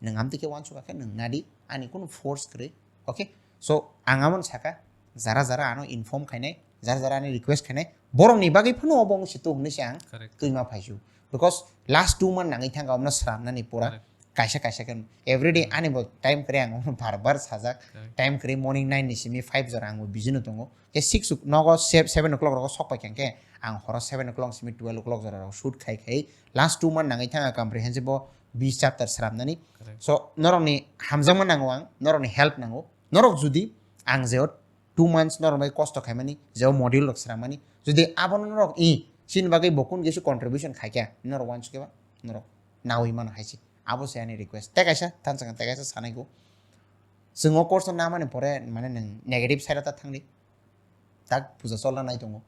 Nwng amtwi khe uansukha khe nwng nadi, ani kunu force kwrwi. Okay? So, ang amon saka, jara jara ano inform khainai, jara jara ani request khainai, borokni bagwi phano obo wng situ hwnwi se ang Correct. Twima phaisu. Because last two month nangwi thangkha omno sramnani pura Correct. Kaisa kaisa khe everyday Hmm. ani bo time kwrwi ang omno bar bar sajak. Correct. Time kwrwi morning nine ni simi five jora ang bo busy no tongo. Khe six o-, nogo se-, seven o'clock rogo sok pai kha khe ang horo seven o'clock simi twelve o'clock jora rok shoot khai khai last two month nangwi thangkha comprehensive bo bis chapter sramnani. Correct. So, norokni hamjakma nango ang, norokni help nango. Norok jodi ang jeo two months norok bai kosto khaimani, jeo module rok sramani, jodi abono norok i, chini bagwi bo kun kisu contribution khaikha, norok uansukhe ba, norok nawi mano hai se. Abo se ani request. Tei kaisa, thansa khe tei kaisa sanai ko. Chwng o course no namani pore, mane nwng negative side o ta thangdi. Tak puja cholna nai tongo.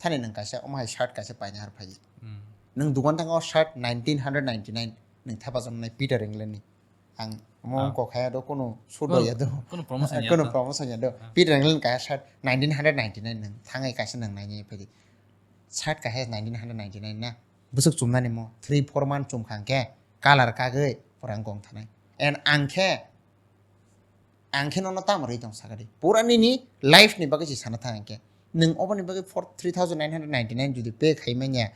Thani nwng kaisa, omo hai shirt kaisa paina har phai. Hmm. Nwng dukan thang o shirt nineteen hundred ninety-nine, nwng thepa jom nai Peter England ni. Ang omo Ah. Kok haya do, kono suit Kono, ya do. Kono promotion ya Kono do. Promotion ya do. Ah. Peter England kaisa shirt nineteen hundred ninety-nine nwng thangai kaisa nwng nai nai phai di. Shirt kaisa nineteen hundred ninety-nine na. Bwswk chumnani mo three four month chum kha hwnkhe color kagwi pura gong thanai. And ang khe Ang khe nono tamo rwi tong sakha di. Pura nini life ni bagwi se sana thang hwnkhe. Nwng oboni bagwi for three thousand nine hundred ninety-nine jodi pay khai manya,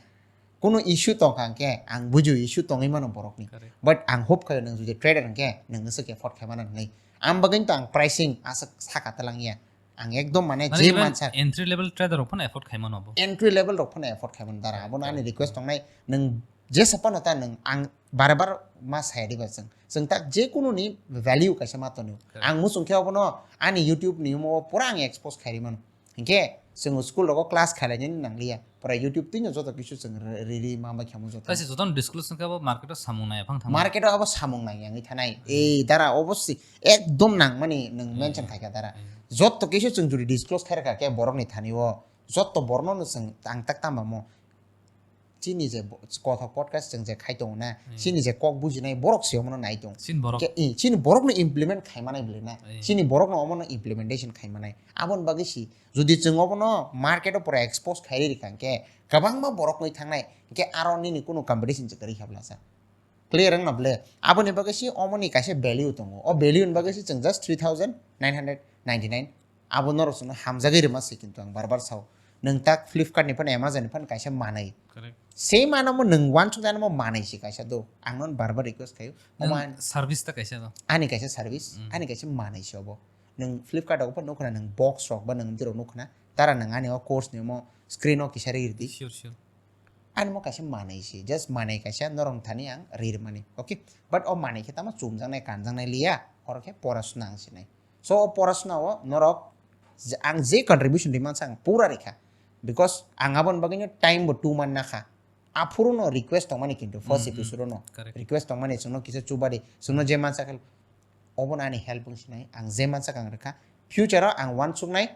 kono issue tong kha hwnkhe, ang bujio issue tongwi mano borokni. Correct. But ang hope khaio nwng jodi trader hwnkhe, nwng swk afford khai mano hwnwi. Ang bagwi to ang pricing aswk saka twlang ya. Ang ekdom mane Mane je even mansa entry level trader rok phano afford khai mano bo. Entry level rok phano afford khai mano dara. Abono ani Correct. Request tongnai, nwng jesa phano ta nwng ang bare bar ma saya diba chwng. Chwng tak je kunu ni value kaisa ma tongo. Correct. Ang muchung khe obono ani YouTube ni omo pura ang expose khai ri mano. Hinkhe chwng school rogo class khailai nani nangliya. Pura YouTube twino joto kisu chwng re-, riri ma bai khamo joto. Kaisa joto disclose wngkha bo market o samung nai aphang thangma. Market o abo samung nai yangwi thanai. Ei dara obossi ekdom nangmani nwng mention khaikha dara. Joto kisu chwng jodi disclose khairokha khe borokni thani o joto borokno no chwng ang tak tamo. Chini je bo-, kothok podcast chwng je khai tongo na, chini je kok bujinai borok se omono nai tong. Chini borok. Ke-, i, chini borokno implement khai manai bwlwi na. Chini borokno omono implementation khai manai. Aboni bagwi si, jodi chwng obono market o pura expose khai rikha hwnkhe, kwbangma borok nwi thangnai, hwnkhe aro nini kunu competition se kwrwi kha bwlasa. Clear wngna bwle? Aboni bagwi si omoni kaisa value tongo. O value ni bagwi si chwng just three thousand nine hundred ninety-nine. Abo norok chwngno hamjagwi rwma se, kintu ang bar bar sao. Nwng tak Flipkart ni phano, Amazon ni phano kaisa manwi. Correct. Same ano mo nwng uansuk jani mo manwi se kaisa do. Ang nono bar bar request khaio. Nwng service ta kaisa do. Ani kaisa service, ani kaisa manwi se obo. Nwng Flipkart o phano nukhna nwng box rok ba nwng dirok nukhna. Tara nwng ani o course ni mo screen o kisa ri rwdi. Sure, sure. Ani mo kaisa manwi se, just manwi kaisa norok thani ang ri rwmani. Okay? But o manwi khe tamo chumjaknai, kanjaknai liya, oro khe porasuna ang sinai. So, o porasuna o norok je, ang je contribution ri mansa ang pura rikha. Because ang aboni bagwino time bo two man nakha. Aphuru no request tongmani kintu first episode no. Correct. Request tongmani chwngno kisa chubadi, chwngno je mansa khe obono ani help wng sinai, ang je mansa ang rikha. Future o ang uansuknai,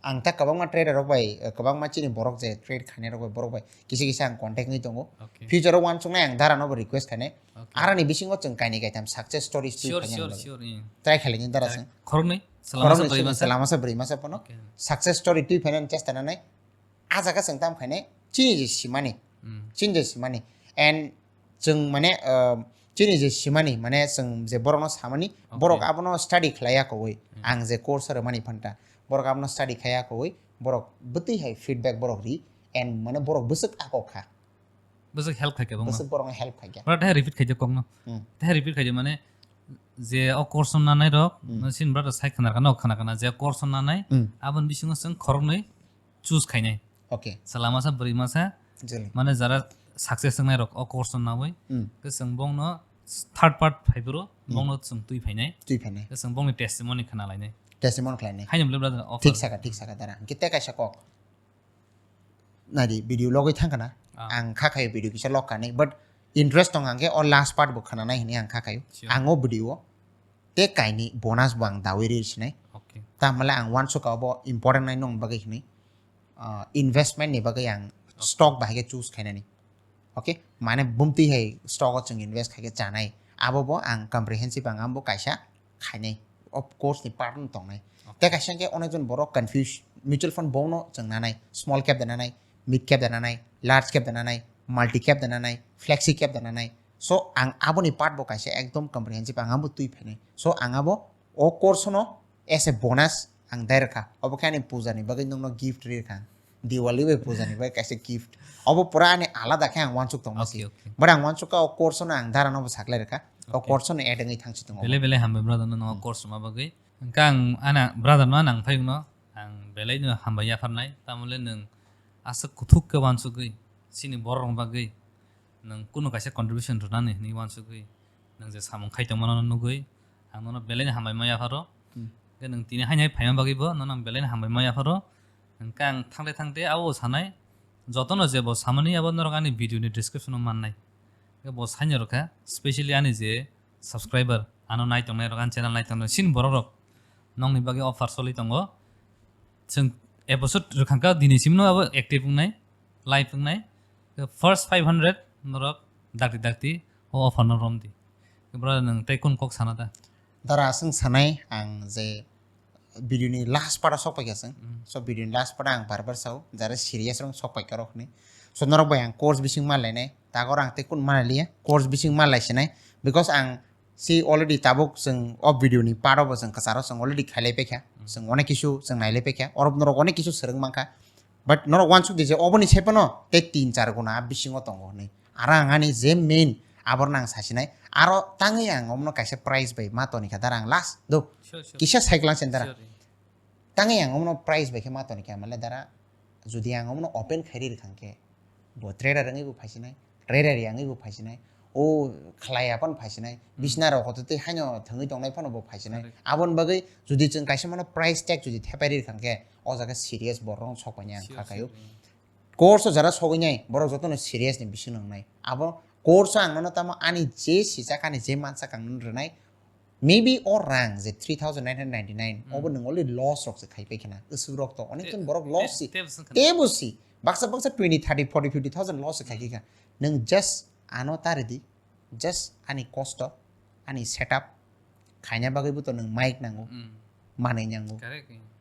ang ta kwbangma trader rok bai, eh, kwbangma chini borok je trade khainai rok bai, borok bai kisa kisa ang contact wngwi tongo. Okay. Future o uansuknai ang dara no bo request khainai. Okay. Aroni bisingo chwng kainwi kaitham success stories twi khainai. Sure, sure, sure. Try khailai ni dara chwng. Khoroknwi, chwla masa, bwrwi masa. Chwla masa, bwrwi masa phano. Okay. Success story twi phainani chesta nanai. A jaga chwng tam khainai chini je simani. Chini je simani. And chwng mane, uh, chini je simani, mane chwng je borokno samani, borok abono study khlaiya kowoi. Ang je course rwmani phanta, borok abono study khaiya kowoi, borok bwtwi hai feedback borok ri, and mane borok bwswk akok kha. Bwswk help khaikha bangma. Bwswk borokno help khaikha. Oro tei repeat khaikha kokno. Hmm. Tei repeat khaikha mane je o course no nanai rok, hmm, no sin brother sai khana kana, khana kana je course no nanai, hmm, aboni bisingo chwng khoroknwi choose khainai. Okay. Chwla masa, bwrwi masa, jili, mane jara success wngnai rok o course no nawi, hmm, khe chwng bongno third part phaiphuru, hmm, bongno chwng twi phainai. Twi phainai. Khe chwng bongni testimony khna lainai. Testimony khlainai. Haino bwle brother offer. Thik saka, thik saka dara. Hwnkhe tei kaisa kok. Naidi video logwi thangkha na. Ah. Ang kha khayo video kisa log kani, but interest tong hwnkhe o last part bo khna nai hwnwi ang kha khayo. Sure. Ang o video o tei kaini bonus bo ang dawi ri sinai. Okay. Tamale ang uansukha obo important nai nong bagwi hwnwi, ah, investment ni bagwi ang, okay, stock bahai khe choose khainani. Okay, mane bumtwi hai stock o chwng invest khai khe chanai. Abo bo ang comprehensive ang abo kaisa khainai. Of course ni part no tongnai. Okay. Tei kaisa khe onek jon borok confuse, mutual fund bo no chwng nanai, small cap da nanai, mid cap da nanai, large cap da nanai, multi cap da nanai, flexi cap da nanai. So ang aboni part bo kaisa ekdom comprehensive ang abo twi phainai. So ang abo o course no as a bonus ang dai rwkha. Obo khe ani puja ni bagwi nokno gift ri rwkha. Diwali bai puja ni bagwi kaisa gift. Obo pura ani alada khe ang uansuk tongma si. Okay, okay. But ang uansuk kha o course no ang dara no bo saklai rwkha. O, okay, course no add wngwi thangsi tongo. Belai belai hambai brother no, hmm, course rwma bagwi. Hwnkhe ang ana brother no nang phai wngno ang belai no hambai yapharnai. Tamole nwng aswk kuthuk khe uansugwi chini borok rok bagwi nwng kunu kaisa contribution rwnani hwnwi uansugwi nwng je samung khai tongmano nugwi ang nono belai no hambai ma yapharo. Hmm. Hwnkhe nwng tini haino hai phaima bagwi bo nono ang belai no hambai ma yapharo. Hwnkhe ang thangte thangte abo sanai, jotono je bo samani abo norok ani video ni description o mannai. Hwnkhe bo saino rwkha, specially ani je subscriber, ano nai tongnai rok, ani channel nai tongnai, sini borok rok nokni bagwi offer soli tongo. Chwng episode rwkhangkha, dini simno abo active wngnai, live wngnai. First five hundred norok dakti dakti o offer no romdi. Bro, nwng tei kun kok sana da? Dara, aswng sanai ang je video ni last part o sok paikha chwng. Mm. So video ni last part o ang bar bar sao, jara serious rok sok paikha rok hinwi. So norok bai ang course bising ma lainai, tago ang tei kun ma liya, course bising ma lai sinai, because ang si already tabuk chwng o video ni part o bo chwng kwcharo chwng already khailai paikha, mm, chwng onek kisu chwng nailai paikha, oro norok onek kisu swrwng mankha, but norok uansuk di je oboni sai phano tei tin char guna bisingo tongo hinwi. Aro ang ani je main aborno ang sasinai, aro tangwi ang omono kaisa price bai ma tonikha dara ang last do. Sure, sure. Kisa cycle ang sendara. Sure. Tangwi ang omono price bai khe ma tonikha male dara, jodi ang omono open khairi rwkhang khe bo trader wngwi bo phaisinai, trader yangwi bo phaisinai, O khlai ya phano phaisinai, bisna rok hoto tei haino thwngwi tongnai phano bo phaisinai. Aboni bagwi jodi chwng kaisa mano price tag jodi thepai rikha khe, o jaga serious borok rok sok painai ang kha kaio. Course o jara sogwi nai borok jotono serious ni bising nangnai. Abo course o ang nono tamo ani je sijak, ani je mansak ang nono rwnai. Maybe o rang je three thousand nine hundred ninety-nine, obo nwng only loss rok se khai pai khna. Aswk rok to onek jon borok loss si. Tebo si. Baksa baksa twenty, thirty, forty, fifty thousand loss se khai kha. Nwng just ano ta ridi, just ani kosto, ani setup khaina bagwi bo to nwng mic nango, manwi nango.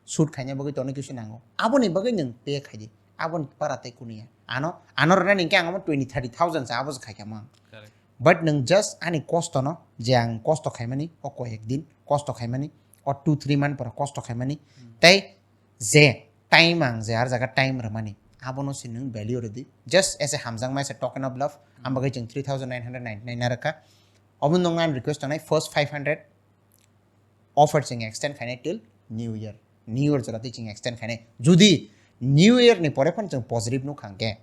Shoot khaina bagwi to onek kisu nango. Aboni bagwi nwng pay khai di. Aboni para tei kunu ya. Ano, ano rwnani hwnkhe ang omo twenty, thirty thousand se abo se khai kha mang. But nwng just ani kosto no, je ang kosto khaimani, o koyek din kosto khaimani, o two three month pora kosto khaimani, tei je time ang je ar jaga time rwmani, abono se nwng value rwdi. Just as a hamjakma, as a token of love, ang bagwi chwng three thousand nine hundred ninety-nine na rwkha. Obo nwng ani request tongnai, first five hundred offer chwng extend khainai till New Year. New Year jora tei chwng extend khainai. Judi New Year ni pore phano chwng positive nukha hwnkhe,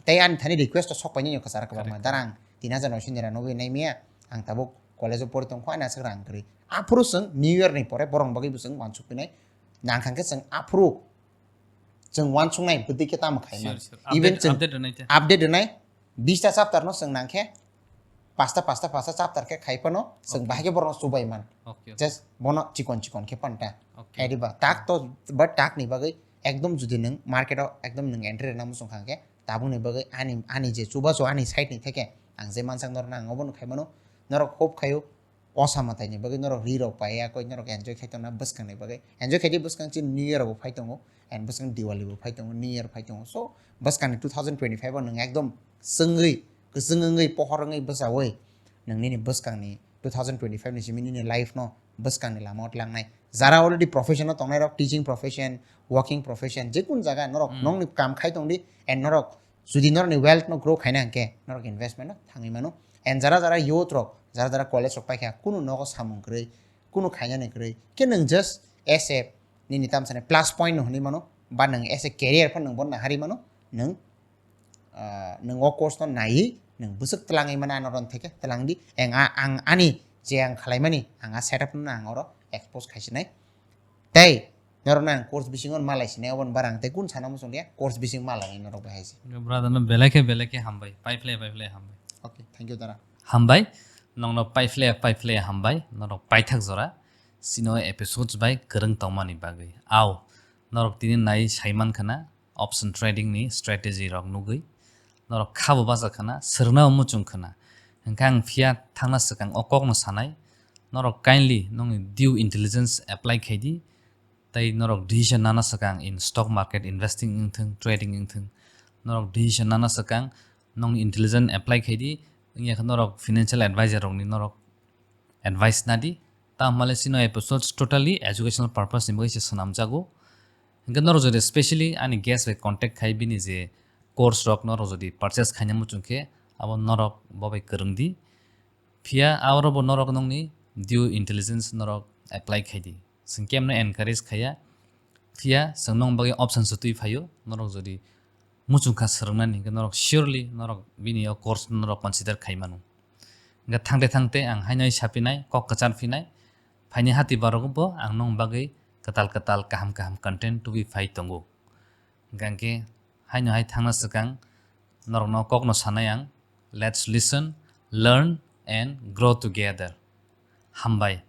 tei ani thani request to sok painani kwcharo kwbangma. Darang tin hajar noisho nira nugwi nai miya, ang tabuk college o pori tongkho, ani aswk rang kwrwi. Aphuru chwng New Year ni pore borok bagwi bo chwng uansuk pinai. Nang kha khe chwng aphuru chwng uansuknai bwtwi khe tamo khaima. Even chwng update rwnai, bista chapter no chwng nang khe pasta pasta pasta chapter khe khai phano chwng bahai khe borokno chubai man. Just bono chikon chikon khe panta. Khai diba tak to, but tak ni bagwi ekdom judi nwng market o ekdom nwng entry rwna muchung kha khe, tabuk ni bagwi ani, ani je chubachu ani side ni theke ang je mansak norok nang obono khai mano. Norok hope khaio, o sama thai ni bagwi norok ri rok pai ya koi, norok enjoy khai tongna bwskang ni bagwi. Enjoy khai di, bwskang chini New Year bo phai tongo, and bwskang Diwali bo phai tongo, New Year phai tongo. So bwskang ni two thousand twenty-five o nwng ekdom chwngwi, kwchwng wngwi, pohor wngwi, bwchaui nwng nini bwskang ni two thousand twenty-five ni simi nini life no bwskang ni lama o tlangnai. Jara already profession o tongnai rok, teaching profession, working profession, jekun jaga norok nongni kam khai tong di, and norok judi norokni wealth no grow khaina hwnkhe norok investment no thangwi mano. And jara jara youth rok, jara jara college rok paikha, kunu nogo samung kwrwi, kunu khainani kwrwi, khe nwng just as a nini tamsani plus point no hwnwi mano, ba nwng as a career phan nwng bono nahari mano, nwng, ah, nwng o course no naiwi nwng bwswk twlangwi mano, ano ron theke twlang di. Ang a-, ang ani je ang khlaimani, ang a setup no ang oro expose khaisinai. Tei norokno ang course bisingo malai sinai, oboni bara ang tei kun sana muchung liya, course bising malai norok bai hai se. Brother no belai khe belai khe hambai, pai phle pai phle hambai. Okay, thank you dara. Hambai, nongno pai phle pai phle hambai, norok paithak jora. Sino episodes bai kwrwng tongmani bagwi. Au, norok tini nai saiman khana, option trading ni strategy rok nugwi. Norok khabo bacha khana, swrwngna muchung khana. Hwnkhe ang phiya thangna swkang o kok no sanai, norok kindly nongni due intelligence apply khai di. Tei norok decision nana swkang in stock market investing wngthung, trading wngthung, norok decision nana swkang nongni intelligence apply khai di. Wngya khe norok financial advisor rokni norok advice nadi. Tamo le sino episodes totally educational purpose ni bagwi se swnamjago. Hwnkhe norok jodi specially ani guest bai contact khai bini je course rok norok jodi purchase khaina muchung khe abo norok bo bai kwrwng di. Phiya aro bo norok nongni due intelligence norok apply khai di. Chwng kemno encourage khaiya. Phiya chwng nong bagwi option se twi phaio. Norok jodi muchung kha swrwngnani hwnkhe norok surely norok bini o course norok consider khai mano. Hwnkhe thangte thangte ang haino sapinai, kok kwchar phinai, phaini hati barok bo ang nong bagwi kwtal kwtal kaham kaham content tubui phai tongo. Hwnkhe haino hai thangna swkang norokno kokno sanai ang, let's listen, learn and grow together. Hambai.